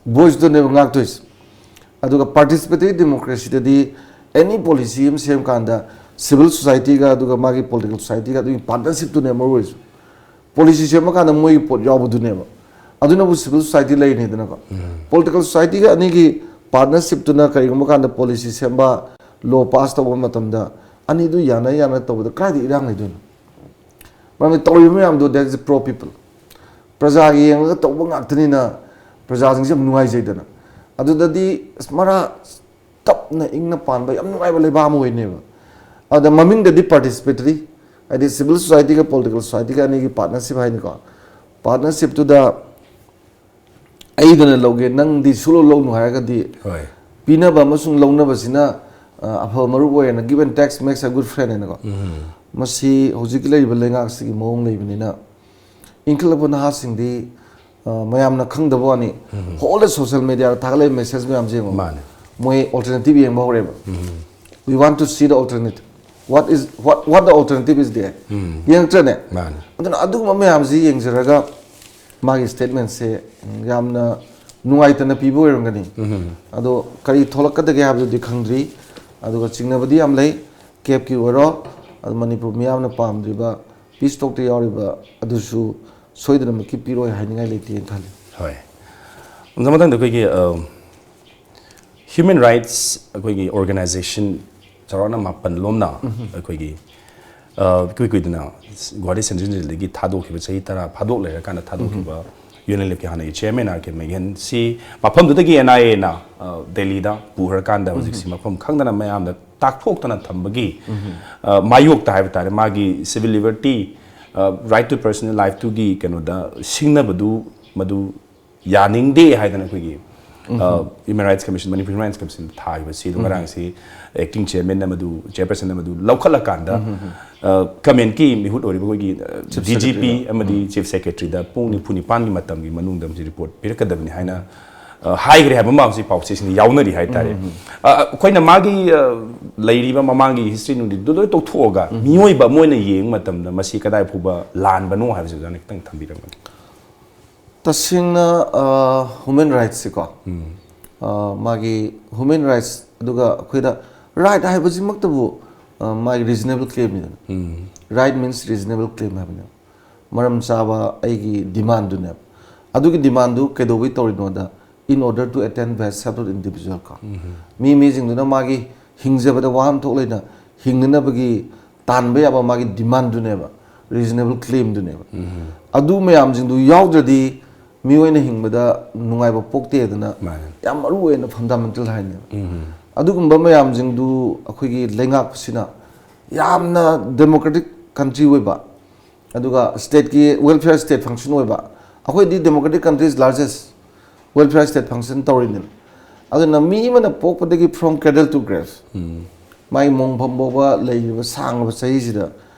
voice ꯇꯨꯅꯦꯕ ꯉꯥꯛꯇꯣꯏꯁꯦ꯫ ꯑꯗꯨꯒ participatory democracy ꯗꯗꯤ any policy ꯑꯃ ꯁꯦꯝ ꯀꯥꯟꯗ civil society ꯒ ꯑꯗꯨꯒ ꯃꯥꯒꯤ political society ꯒ ꯑꯗꯨꯒꯤ partnership ꯇꯨꯅꯦ ꯃꯔꯨ ꯑꯣꯏꯔꯤꯁꯦ꯫ Policy ꯁꯦꯝꯕ ꯀꯥꯟꯗ ꯃꯣꯏꯒꯤ ꯄꯣꯠ ꯌꯥꯎꯕꯗꯨꯅꯦꯕ꯫ ꯑꯗꯨꯅꯕꯨ civil society ꯂꯩꯔꯤꯅꯤꯗꯅꯀꯣ꯫ Political society ꯒ ꯑꯅꯤꯒꯤ partnership ꯇꯨꯅ ꯀꯔꯤꯒꯨꯝꯕ ꯀꯥꯟꯗ policy ꯁꯦꯝꯕ, law pass ꯇꯧꯕ ꯃꯇꯝꯗ ꯑꯅꯤꯗꯨ ꯌꯥꯅ ꯌꯥꯅ ꯇꯧꯕꯗ ꯀꯥꯏꯗ ꯏꯔꯥꯡ ꯂꯩꯗꯣꯏꯅꯣ? ꯃꯔꯝꯗꯤ ꯇꯧꯔꯤꯕ ꯃꯌꯥꯝꯗꯣ that is pro people꯫ ꯄ꯭ꯔꯖꯥꯒꯤ ꯌꯦꯡꯉꯒ ꯇꯧꯕ ꯉꯥꯛꯇꯅꯤꯅ ꯄ꯭ꯔꯖꯥꯁꯤꯡꯁꯦ ꯌꯥꯝ ꯅꯨꯡꯉꯥꯏꯖꯩꯗꯅ꯫ ꯑꯗꯨꯗꯗꯤ ꯑꯁ ꯃꯔꯥ ꯇꯞꯅ ꯏꯪꯅ ꯄꯥꯟꯕ ꯌꯥꯝ ꯅꯨꯡꯉꯥꯏꯕ ꯂꯩꯕꯥꯛ ꯑꯃ ꯑꯣꯏꯅꯦꯕ꯫ ꯑꯗ ꯃꯃꯤꯡꯗꯗꯤ participatory, ꯍꯥꯏꯗꯤ civil society ꯒ political society ꯒ ꯑꯅꯤꯒꯤ partnership ꯍꯥꯏꯅꯤꯀꯣ꯫ Partnership ꯇꯨꯗ ꯑꯩꯗꯅ ꯂꯧꯒꯦ, ꯅꯪꯗꯤ ꯁꯨꯛꯂꯧ ꯂꯧꯅꯨ ꯍꯥꯏꯔꯒꯗꯤ ꯍꯣꯏ꯫ ꯄꯤꯅꯕ ꯑꯃꯁꯨꯡ ꯂꯧꯅꯕꯁꯤꯅ, ꯑ, ꯑꯐꯕ ꯃꯔꯨꯞ ꯑꯣꯏꯌꯦꯅ, give and takes makes a good friend ꯍꯥꯏꯅꯀꯣ꯫ ꯃꯁꯤ ꯍꯧꯖꯤꯛꯀꯤ ꯂꯩꯔꯤꯕ ꯂꯩꯉꯥꯛꯁꯤꯒꯤ ꯃꯑꯣꯡ ꯂꯩꯕꯅꯤꯅ ꯏꯟꯈꯠꯂꯛꯄ ꯅꯍꯥꯁꯤꯡꯗꯤ, ꯑ, ꯃꯌꯥꯝꯅ ꯈꯪꯗꯕ ꯋꯥꯅꯤ꯫ Whole social media ꯗ ꯊꯥꯒꯠꯂꯛꯏ message ꯃꯌꯥꯝꯁꯦ ꯌꯦꯡꯉꯣ꯫ ꯃꯥꯅꯦ꯫ ꯃꯣꯏ alternative ꯌꯦꯡꯕ ꯍꯧꯔꯦꯕ꯫ We want to see the alternative. What is, what, what the alternative is there? ꯌꯦꯡꯉꯛꯇ꯭ꯔꯅꯦ? ꯃꯥꯅꯦ꯫ ꯑꯗꯨꯅ ꯑꯗꯨꯒꯨꯝꯕ ꯃꯌꯥꯝꯁꯤ ꯌꯦꯡꯖꯔꯒ ꯃꯥꯒꯤ statement ꯁꯦ ꯌꯥꯝꯅ ꯅꯨꯡꯉꯥꯏꯇꯅ ꯄꯤꯕ ꯑꯣꯏꯔꯝꯒꯅꯤ꯫ ꯑꯗꯣ ꯀꯔꯤ ꯊꯣꯛꯂꯛꯀꯗꯒꯦ ꯍꯥꯏꯕꯗꯨꯗꯤ ꯈꯪꯗ꯭ꯔꯤ꯫ ꯑꯗꯨꯒ ꯆꯤꯡꯅꯕꯗꯤ ꯌꯥꯝ ꯂꯩ꯫ ꯀꯦꯞꯀꯤ ꯑꯣꯏꯔꯣ, ꯑꯗꯨ ꯃꯅꯤꯄꯨꯔ ꯃꯤꯌꯥꯝꯅ ꯄꯥꯝꯗ꯭ꯔꯤꯕ peace talk ꯇ ꯌꯥꯎꯔꯤꯕ ꯑꯗꯨꯁꯨ ꯁꯣꯏꯗꯅꯃꯛꯀꯤ ꯄꯤꯔꯣꯏ ꯍꯥꯏꯅꯤꯡꯉꯥꯏ ꯂꯩꯇꯦꯅ ꯈꯜꯂꯤ꯫ ꯍꯣꯏ꯫ ꯑꯣꯖꯥ, ꯃꯊꯪꯗ ꯑꯩꯈꯣꯏꯒꯤ, ꯑ, human rights ꯑꯩꯈꯣꯏꯒꯤ organization ꯆꯥꯎꯔꯥꯛꯅ ꯃꯥꯄꯟ ꯂꯣꯝꯅ ꯑꯩꯈꯣꯏꯒꯤ ꯑ, ꯏꯀꯨꯏ ꯀꯨꯏꯗꯅ ꯒꯨꯋꯥꯍꯥꯇꯤ ꯁꯦꯟꯇ꯭ꯔꯦꯜ ꯖꯦꯜꯗꯒꯤ ꯊꯥꯗꯣꯛꯈꯤꯕ, ꯆꯍꯤ ꯇꯔꯥ ꯐꯥꯗꯣꯛ ꯂꯩꯔꯀꯥꯟꯗ ꯊꯥꯗꯣꯛꯈꯤꯕ ꯌꯨ ꯑꯦꯟ ꯑꯦꯜ ꯑꯦꯐꯀꯤ ꯍꯥꯟꯅꯒꯤ ꯆꯤꯌꯔꯃꯦꯟ ꯑꯥꯔ ꯀꯦ ꯃꯩꯒꯦꯟ ꯁꯤ ꯃꯐꯝꯗꯨꯗꯒꯤ ꯑꯦꯟ ꯑꯥꯏ ꯑꯦꯅ, ꯑ, ꯗꯦꯜꯂꯤꯗ ꯄꯨꯈ꯭ꯔꯀꯥꯟꯗ ꯍꯧꯖꯤꯛꯁꯤ ꯃꯐꯝ ꯈꯪꯗꯅ ꯃꯌꯥꯝꯗ ꯇꯥꯛꯊꯣꯛꯇꯅ ꯊꯝꯕꯒꯤ, ꯑ, ꯃꯥꯌꯣꯛꯇ ꯍꯥꯏꯕ ꯇꯥꯔꯦ, ꯃꯥꯒꯤ civil liberty, ꯑ, right to personal lifeꯇꯨꯒꯤ ꯀꯩꯅꯣꯗ ꯁꯤꯡꯅꯕꯗꯨ ꯃꯗꯨ ꯌꯥꯅꯤꯡꯗꯦ ꯍꯥꯏꯗꯅ ꯑꯩꯈꯣꯏꯒꯤ, ꯑ, Human Rights Commission, Manipur Human Rights Commission ꯊꯥꯈꯤꯕ ꯁꯤꯗꯣ ꯉꯔꯥꯡꯁꯤ acting chairman ꯑꯃꯗꯨ, chairperson ꯑꯃꯗꯨ ꯂꯧꯈꯠꯂꯀꯥꯟꯗ, ꯑ, commentꯀꯤ ꯃꯤꯍꯨꯠ ꯑꯣꯏꯔꯤꯕ ꯑꯩꯈꯣꯏꯒꯤ, ꯑ, Chief D G P Secretary ꯑꯃꯗꯤ Chief Secretaryꯗ ꯄꯨꯡ ꯅꯤꯐꯨ ꯅꯤꯄꯥꯟꯒꯤ ꯃꯇꯝꯒꯤ ꯃꯅꯨꯡꯗ ꯃꯁꯤ report ꯄꯤꯔꯛꯀꯗꯕꯅꯤ ꯍꯥꯏꯅ, ꯑ, ꯍꯥꯏꯈ꯭ꯔꯦ ꯍꯥꯏꯕ ꯑꯃ ꯍꯧꯖꯤꯛ ꯄꯥꯎꯆꯦꯁꯤꯡꯗ ꯌꯥꯎꯅꯔꯤ ꯍꯥꯏꯇꯥꯔꯦ꯫ ꯑ, ꯑꯩꯈꯣꯏꯅ ꯃꯥꯒꯤ, ꯑ, ꯂꯩꯔꯤꯕ ꯃꯃꯥꯡꯒꯤ history ꯅꯨꯡꯗꯤꯗꯨ ꯂꯣꯏ ꯇꯣꯛꯊꯣꯛꯑꯒ ꯃꯤꯑꯣꯏꯕ ꯑꯃ ꯑꯣꯏꯅ ꯌꯦꯡꯕ ꯃꯇꯝꯗ ꯃꯁꯤ ꯀꯗꯥꯏ ꯐꯥꯎꯕ ꯂꯥꯟꯕꯅꯣ ꯍꯥꯏꯕꯁꯤ ꯑꯣꯖꯥꯅ ꯈꯤꯇꯪ ꯊꯝꯕꯤꯔꯝꯒꯅꯤ꯫ ꯇꯁꯦꯡꯅ, ꯑ, human rightsꯁꯤꯀꯣ, ꯑ, ꯃꯥꯒꯤ human rights ꯑꯗꯨꯒ ꯑꯩꯈꯣꯏꯗ right ꯍꯥꯏꯕꯁꯤꯃꯛꯇꯕꯨ, ꯑ, ꯃꯥꯒꯤ reasonable claimꯅꯤꯗꯅ꯫ Right means reasonable claim ꯍꯥꯏꯕꯅꯦꯕ꯫ ꯃꯔꯝ ꯆꯥꯕ ꯑꯩꯒꯤ demandꯗꯨꯅꯦꯕ꯫ ꯑꯗꯨꯒꯤ demandꯗꯨ ꯀꯩꯗꯧꯕꯩ ꯇꯧꯔꯤꯅꯣꯗ, in order to attain best help of individual ꯀꯣ꯫ ꯃꯤ ꯃꯤꯁꯤꯡꯗꯨꯅ ꯃꯥꯒꯤ ꯍꯤꯡꯖꯕꯗ ꯋꯥꯍꯟꯊꯣꯛ ꯂꯩꯅ ꯍꯤꯡꯅꯅꯕꯒꯤ ꯇꯥꯟꯕ ꯌꯥꯕ ꯃꯥꯒꯤ demandꯗꯨꯅꯦꯕ, reasonable claimꯗꯨꯅꯦꯕ꯫ ꯑꯗꯨ ꯃꯌꯥꯝꯁꯤꯡꯗꯨ ꯌꯥꯎꯗ꯭ꯔꯗꯤ ꯃꯤꯑꯣꯏꯅ ꯍꯤꯡꯕꯗ ꯅꯨꯡꯉꯥꯏꯕ ꯄꯣꯛꯇꯦꯗꯅ ꯃꯥꯅꯦ꯫ ꯌꯥꯝ ꯃꯔꯨ ꯑꯣꯏꯅ fundamental ꯍꯥꯏꯅꯦꯕ꯫ ꯑꯗꯨꯒꯨꯝꯕ ꯃꯌꯥꯝꯁꯤꯡꯗꯨ ꯑꯩꯈꯣꯏꯒꯤ ꯂꯩꯉꯥꯛꯄꯁꯤꯅ ꯌꯥꯝꯅ democratic country ꯑꯣꯏꯕ, ꯑꯗꯨꯒ stateꯀꯤ welfare state function ꯑꯣꯏꯕ, ꯑꯩꯈꯣꯏꯗꯤ democratic countries largest welfare state function ꯇꯧꯔꯤꯅꯦꯕ꯫ ꯑꯗꯨꯅ ꯃꯤ ꯑꯃꯅ ꯄꯣꯛꯄꯗꯒꯤ from cradle to grave, ꯃꯥꯒꯤ ꯃꯣꯡꯐꯝ ꯐꯥꯎꯕ ꯂꯩꯔꯤꯕ ꯁꯥꯡꯂꯕ ꯆꯍꯤꯁꯤꯗ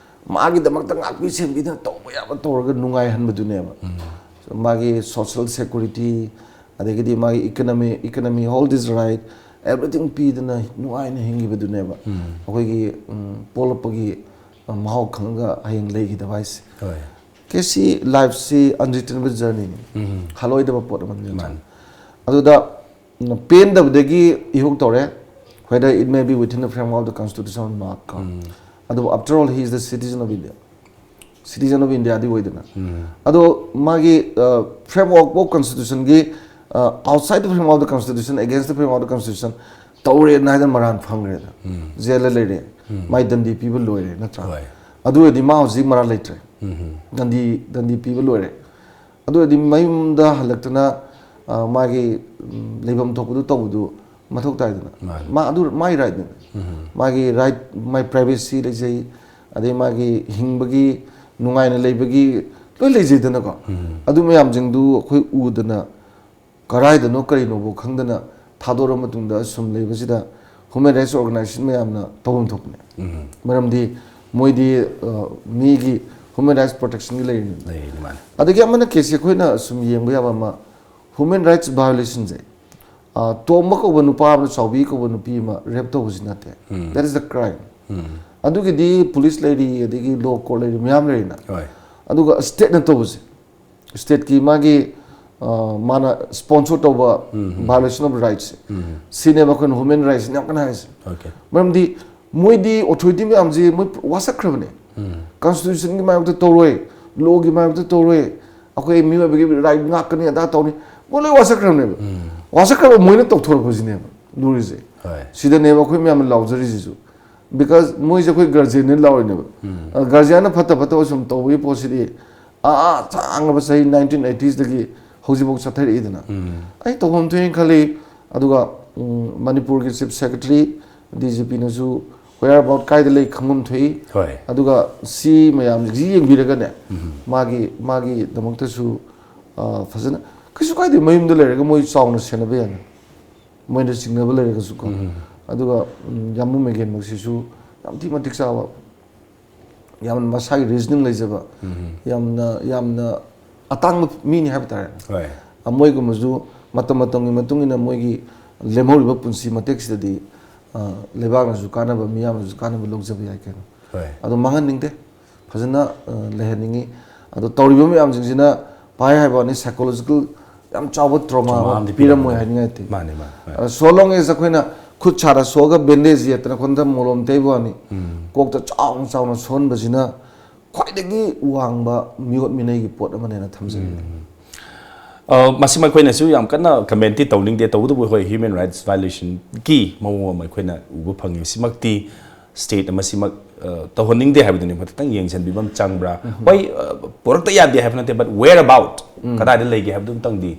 ꯃꯥꯒꯤꯗꯃꯛꯇ ꯉꯥꯛꯄꯤ ꯁꯦꯟꯕꯤꯗꯅ ꯇꯧꯕ ꯌꯥꯕ ꯇꯧꯔꯒ ꯅꯨꯡꯉꯥꯏꯍꯟꯕꯗꯨꯅꯦꯕ꯫ ꯃꯥꯒꯤ social security, ꯑꯗꯒꯤꯗꯤ ꯃꯥꯒꯤ economy, economy, all this right, everything ꯄꯤꯗꯅ ꯅꯨꯡꯉꯥꯏꯅ ꯍꯤꯡꯈꯤꯕꯗꯨꯅꯦꯕ ꯑꯩꯈꯣꯏꯒꯤ, ꯎꯝ, ꯄꯣꯛꯂꯛꯄꯒꯤ, ꯑ, ꯃꯍꯥꯎ ꯈꯪꯉꯒ ꯍꯌꯦꯡ ꯂꯩꯈꯤꯗꯕ ꯍꯥꯏꯁꯦ꯫ ꯍꯣꯏ꯫ K C lifeꯁꯤ unreturnablejourseyꯅꯤ꯫ ꯍꯜꯂꯣꯏꯗꯕ ꯄꯣꯠ ꯑꯃꯅꯤ꯫ ꯃꯥꯅꯤ꯫ ꯑꯗꯨꯗ, ꯎꯝ, ꯄꯦꯟꯗꯕꯗꯒꯤ ꯏꯍꯧ ꯇꯧꯔꯦ, whether it may be within the framework of the constitution or not ꯀꯣ꯫ ꯑꯗꯨꯕꯨ after all he is the citizen of India, citizen of Indiaꯗꯤ ꯑꯣꯏꯗꯅ꯫ ꯑꯗꯣ ꯃꯥꯒꯤ, ꯑ, framework of constitutionꯒꯤ, ꯑ, outside the framework of the constitution, against the framework of the constitution ꯇꯧꯔꯦꯅ ꯍꯥꯏꯗꯅ ꯃꯔꯥꯟ ꯐꯪꯈ꯭ꯔꯦꯗ꯫ ꯖꯦꯜꯗ ꯂꯩꯔꯦ꯫ ꯃꯥꯏ ꯗꯟꯗꯤ ꯄꯤꯕ ꯂꯣꯏꯔꯦ, ꯅꯠꯇ꯭ꯔꯥ? ꯍꯣꯏ꯫ ꯑꯗꯨ ꯑꯣꯏꯔꯗꯤ ꯃꯥ ꯍꯧꯖꯤꯛ ꯃꯔꯥꯜ ꯂꯩꯇ꯭ꯔꯦ꯫ ꯗꯟꯗꯤ ꯗꯟꯗꯤ ꯄꯤꯕ ꯂꯣꯏꯔꯦ꯫ ꯑꯗꯨ ꯑꯣꯏꯔꯗꯤ ꯃꯌꯨꯝꯗ ꯍꯜꯂꯛꯇꯅ, ꯑ, ꯃꯥꯒꯤ, ꯎꯝ, ꯂꯩꯐꯝ ꯊꯣꯛꯄꯗꯨ ꯇꯧꯕꯗꯨ ꯃꯊꯧ ꯇꯥꯏꯗꯅ꯫ ꯃꯥꯅꯤ꯫ ꯃꯥ ꯑꯗꯨ ꯃꯥꯒꯤ ꯔꯥꯏꯠꯅꯤ꯫ ꯃꯥꯒꯤ ꯔꯥꯏꯠ, ꯃꯥꯏ ꯄ꯭ꯔꯥꯏꯚꯦꯁꯤ ꯂꯩꯖꯩ, ꯑꯗꯩ ꯃꯥꯒꯤ ꯍꯤꯡꯕꯒꯤ, ꯅꯨꯡꯉꯥꯏꯅ ꯂꯩꯕꯒꯤ ꯂꯣꯏ ꯂꯩꯖꯩꯗꯅꯀꯣ꯫ ꯑꯗꯨ ꯃꯌꯥꯝꯁꯤꯡꯗꯨ ꯑꯩꯈꯣꯏ ꯎꯗꯅ ꯀꯔꯥꯏꯗꯅꯣ ꯀꯔꯤꯅꯣꯕꯨ ꯈꯪꯗꯅ ꯊꯥꯗꯣꯔꯕ ꯃꯇꯨꯡꯗ ꯁꯨꯝ ꯂꯩꯕꯁꯤꯗ human rights organization ꯃꯌꯥꯝꯅ ꯇꯧꯐꯝ ꯊꯣꯛꯄꯅꯦ꯫ ꯃꯔꯝꯗꯤ ꯃꯣꯏꯗꯤ, ꯑ, ꯃꯤꯒꯤ human rights protectionꯒꯤ ꯂꯩꯔꯤꯅꯤ꯫ ꯂꯩꯔꯤꯅꯤ, ꯃꯥꯅꯤ꯫ ꯑꯗꯒꯤ ꯑꯃꯅ ꯀꯦꯁꯁꯦ ꯑꯩꯈꯣꯏꯅ ꯁꯨꯝ ꯌꯦꯡꯕ ꯌꯥꯕ ꯑꯃ, human rights violationꯁꯦ, ꯑ, ꯇꯣꯝꯕ ꯀꯧꯕ ꯅꯨꯄꯥ ꯑꯃꯅ ꯆꯥꯎꯕꯤ ꯀꯧꯕ ꯅꯨꯄꯤ ꯑꯃ rape ꯇꯧꯕꯁꯤ ꯅꯠꯇꯦ꯫ That is the crime꯫ ꯑꯗꯨꯒꯤꯗꯤ police ꯂꯩꯔꯤ, ꯑꯗꯒꯤ law court ꯂꯩꯔꯤ, ꯃꯌꯥꯝ ꯂꯩꯔꯤꯅ꯫ ꯍꯣꯏ꯫ ꯑꯗꯨꯒ stateꯅ ꯇꯧꯕꯁꯦ, stateꯀꯤ ꯃꯥꯒꯤ, ꯑ, ꯃꯥꯅ sponsor ꯇꯧꯕ violation of rights, ꯁꯤꯅꯦꯕ ꯑꯩꯈꯣꯏꯅ human rights ꯌꯥꯝ ꯀꯟꯅ ꯍꯥꯏꯁꯦ꯫ Okay꯫ ꯃꯔꯝꯗꯤ ꯃꯣꯏꯗꯤ authority ꯃꯌꯥꯝꯁꯤ ꯃꯣꯏ ꯋꯥꯁꯛꯈ꯭ꯔꯕꯅꯦ꯫ Constitutionꯒꯤ ꯃꯥꯌꯣꯛꯇ ꯇꯧꯔꯣꯏ, lawꯒꯤ ꯃꯥꯌꯣꯛꯇ ꯇꯧꯔꯣꯏ, ꯑꯩꯈꯣꯏ ꯃꯤꯑꯣꯏꯕꯒꯤ right ꯉꯥꯛꯀꯅꯤ, ꯑꯗꯥ ꯇꯧꯅꯤ, ꯃꯣꯏ ꯂꯣꯏ ꯋꯥꯁꯛꯈ꯭ꯔꯕꯅꯦꯕ꯫ ꯋꯥꯁꯛꯈ꯭ꯔꯕ ꯃꯣꯏꯅ ꯇꯧꯊꯣꯔꯛꯄꯁꯤꯅꯦꯕ ꯂꯨꯔꯤꯁꯦ꯫ ꯍꯣꯏ꯫ ꯁꯤꯗꯅꯦꯕ ꯑꯩꯈꯣꯏ ꯃꯌꯥꯝꯅ ꯂꯥꯎꯖꯔꯤꯁꯤꯁꯨ꯫ Because ꯃꯣꯏꯁꯦ ꯑꯩꯈꯣꯏ guardianꯅ ꯂꯥꯎꯔꯤꯅꯦꯕ꯫ ꯑ, guardianꯅ ꯐꯠꯇ ꯐꯠꯇꯕ ꯁꯨꯝ ꯇꯧꯕꯒꯤ ꯄꯣꯠꯁꯤꯗꯤ, ꯑꯥ, ꯑꯥ, ꯁꯥꯡꯉꯕ ꯆꯍꯤ nineteen eigitiesꯗꯒꯤ ꯍꯧꯖꯤꯛꯐꯥꯎ ꯆꯠꯊꯔꯛꯏꯗꯅ꯫ ꯑꯩ ꯇꯧꯐꯝ ꯊꯣꯛꯑꯦꯅ ꯈꯜꯂꯤ꯫ ꯑꯗꯨꯒ, ꯎꯝ, ꯃꯅꯤꯄꯨꯔꯒꯤ Chief Secretary, DGPꯅꯁꯨ whereabout ꯀꯥꯏꯗ ꯂꯩ ꯈꯪꯐꯝ ꯊꯣꯛꯏ꯫ ꯍꯣꯏ꯫ ꯑꯗꯨꯒ ꯁꯤ ꯃꯌꯥꯝꯁꯤ ꯌꯦꯡꯕꯤꯔꯒꯅꯦ, ꯃꯥꯒꯤ, ꯃꯥꯒꯤꯗꯃꯛꯇꯁꯨ, ꯑ, ꯐꯖꯅ, ꯀꯩꯁꯨ ꯀꯥꯏꯗꯦ, ꯃꯌꯨꯝꯗ ꯂꯩꯔꯒ ꯃꯣꯏ ꯆꯥꯎꯅ ꯁꯦꯟꯅꯕ ꯌꯥꯅꯤ꯫ ꯃꯣꯏꯅ ꯆꯤꯡꯅꯕ ꯂꯩꯔꯒꯁꯨꯀꯣ꯫ ꯑꯗꯨꯒ, ꯎꯝ, ꯌꯥꯝꯕꯨꯡ ꯃꯦꯒꯦꯟꯃꯛꯁꯤꯁꯨ ꯌꯥꯝ ꯊꯤ ꯃꯇꯤꯛ ꯆꯥꯕ, ꯌꯥꯝꯅ ꯃꯁꯥꯒꯤ reasoning ꯂꯩꯖꯕ, ꯌꯥꯝꯅ, ꯌꯥꯝꯅ ꯑꯇꯥꯡꯕ ꯃꯤꯅꯤ ꯍꯥꯏꯕ ꯇꯥꯔꯦ꯫ ꯍꯣꯏ꯫ ꯑ, ꯃꯣꯏꯒꯨꯝꯕꯁꯨ ꯃꯇꯝ ꯃꯇꯝꯒꯤ ꯃꯇꯨꯡ ꯏꯟꯅ ꯃꯣꯏꯒꯤ ꯂꯦꯝꯍꯧꯔꯤꯕ ꯄꯨꯟꯁꯤ ꯃꯇꯦꯛꯁꯤꯗꯗꯤ, ꯑ, ꯂꯩꯕꯥꯛꯅꯁꯨ ꯀꯥꯟꯅꯕ, ꯃꯤꯌꯥꯝꯅꯁꯨ ꯀꯥꯟꯅꯕ ꯂꯧꯖꯕ ꯌꯥꯏ ꯀꯩꯅꯣ꯫ ꯍꯣꯏ꯫ ꯑꯗꯣ ꯃꯥꯡꯍꯟꯅꯤꯡꯗꯦ꯫ ꯐꯖꯅ, ꯑ, ꯂꯩꯍꯟꯅꯤꯡꯉꯤ꯫ ꯑꯗꯣ ꯇꯧꯔꯤꯕ ꯃꯌꯥꯝꯁꯤꯡꯁꯤꯅ ꯚꯥꯏ ꯍꯥꯏꯕ ꯋꯥꯅꯤ, psychological ꯌꯥꯝ ꯆꯥꯎꯕ trauma trauma ꯑꯃ ꯑꯃꯗꯤ ꯄꯤꯔꯝꯃꯣꯏ ꯄꯤꯔꯝꯃꯣꯏ꯫ ꯍꯥꯏꯅꯤꯡꯉꯥꯏ ꯂꯩꯇꯦ꯫ ꯃꯥꯅꯤ, ꯃꯥꯅꯤ, ꯃꯥꯅꯤ꯫ ꯑ, so long as ꯑꯩꯈꯣꯏꯅ ꯈꯨꯠ ꯁꯥꯗ ꯁꯣꯛꯑꯒ bandage ꯌꯦꯠꯇꯅ ꯈꯣꯠꯇꯅ ꯃꯣꯂꯣꯝ ꯇꯩꯕ ꯋꯥꯅꯤ, ꯀꯣꯛꯇ ꯆꯥꯎꯅ ꯆꯥꯎꯅ ꯁꯣꯛꯍꯟꯕꯁꯤꯅ ꯈ꯭ꯋꯥꯏꯗꯒꯤ ꯋꯥꯡꯕ ꯃꯤꯑꯣꯠ ꯃꯤꯅꯩꯒꯤ ꯄꯣꯠ ꯑꯃꯅꯦꯅ ꯊꯝꯖꯅꯤꯡꯉꯤ꯫ ꯑ, ꯃꯁꯤ ꯃꯈꯣꯏꯅꯁꯨ ꯌꯥꯝ ꯀꯟꯅ commentꯇꯤ ꯇꯧꯅꯤꯡꯗꯦ, ꯇꯧꯕꯇꯕꯨ ꯍꯣꯏ, human rights violationꯒꯤ ꯃꯑꯣꯡ ꯑꯃ ꯑꯩꯈꯣꯏꯅ ꯎꯕ ꯐꯪꯉꯤ꯫ ꯁꯤꯃꯛꯇꯤ ꯁ꯭ꯇꯦꯠ ꯑꯃꯁꯤꯃꯛ ꯑ, ꯇꯧꯍꯟꯅꯤꯡꯗꯦ ꯍꯥꯏꯕꯗꯨꯅꯤ꯫ ꯃꯊꯛꯇꯪ ꯌꯦꯡꯁꯤꯟꯕꯤꯕ ꯑꯃ ꯆꯪꯕ꯭ꯔꯥ? ꯍꯣꯏ, ꯑ, ꯄꯨꯔꯛꯇ ꯌꯥꯗꯦ ꯍꯥꯏꯕ ꯅꯠꯇꯦ, but where about? ꯀꯗꯥꯏꯗ ꯂꯩꯒꯦ ꯍꯥꯏꯕꯗꯨ ꯑꯝꯇꯪꯗꯤ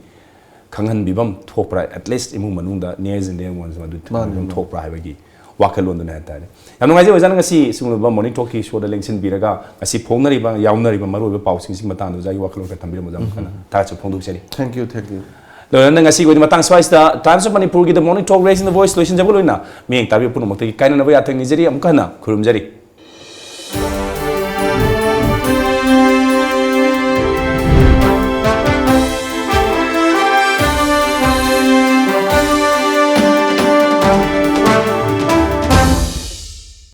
ꯈꯪꯍꯟꯕꯤꯕ ꯑꯃ ꯊꯣꯛꯄ꯭ꯔꯥ? At least ꯏꯃꯨꯡ ꯃꯅꯨꯡꯗ nearest and dear ones ꯃꯗꯨ ꯊꯝꯕꯤꯕ ꯑꯃ ꯊꯣꯛꯄ꯭ꯔꯥ ꯍꯥꯏꯕꯒꯤ ꯋꯥꯈꯜꯂꯣꯟꯗꯨꯅꯤ ꯍꯥꯏꯇꯥꯔꯦ꯫ ꯌꯥꯝ ꯅꯨꯡꯉꯥꯏꯖꯩ ꯑꯣꯖꯥꯅ ꯉꯁꯤ ꯁꯤꯒꯨꯝꯂꯕ Morning Talk ꯀꯤ ꯁꯣꯗ ꯂꯦꯡꯁꯤꯟꯕꯤꯔꯒ ꯉꯁꯤ ꯐꯣꯡꯅꯔꯤꯕ, ꯌꯥꯎꯅꯔꯤꯕ ꯃꯔꯨꯑꯣꯏꯕ ꯄꯥꯎꯁꯤꯡꯁꯤꯒꯤ ꯃꯇꯥꯡꯗ ꯑꯣꯖꯥꯒꯤ ꯋꯥꯈꯜꯂꯣꯟ ꯈꯔ ꯊꯝꯕꯤꯔꯝꯕ ꯑꯣꯖꯥ ꯑꯃꯨꯛ ꯍꯟꯅ ꯊꯥꯒꯠꯆꯕ ꯐꯣꯡꯗꯣꯛꯆꯔꯤ꯫ Thank you, thank you. ꯂꯣꯏꯅꯅ ꯉꯁꯤꯒꯤ ꯑꯣꯏꯅ ꯃꯇꯥꯡ ꯁ꯭ꯋꯥꯏꯁꯤꯗ Times of Manipur ꯒꯤ The Morning Talk ꯂꯣꯏꯁꯤꯟꯖꯕ ꯄꯨꯝꯅꯃꯛꯇꯒꯤ ꯀꯥꯏꯅꯅꯕ ꯌꯥꯊꯪ ꯅꯤꯖꯔꯤ꯫ ꯑꯃꯨꯛ ꯍꯟꯅ ꯈꯨꯔꯨꯝꯖꯔꯤ꯫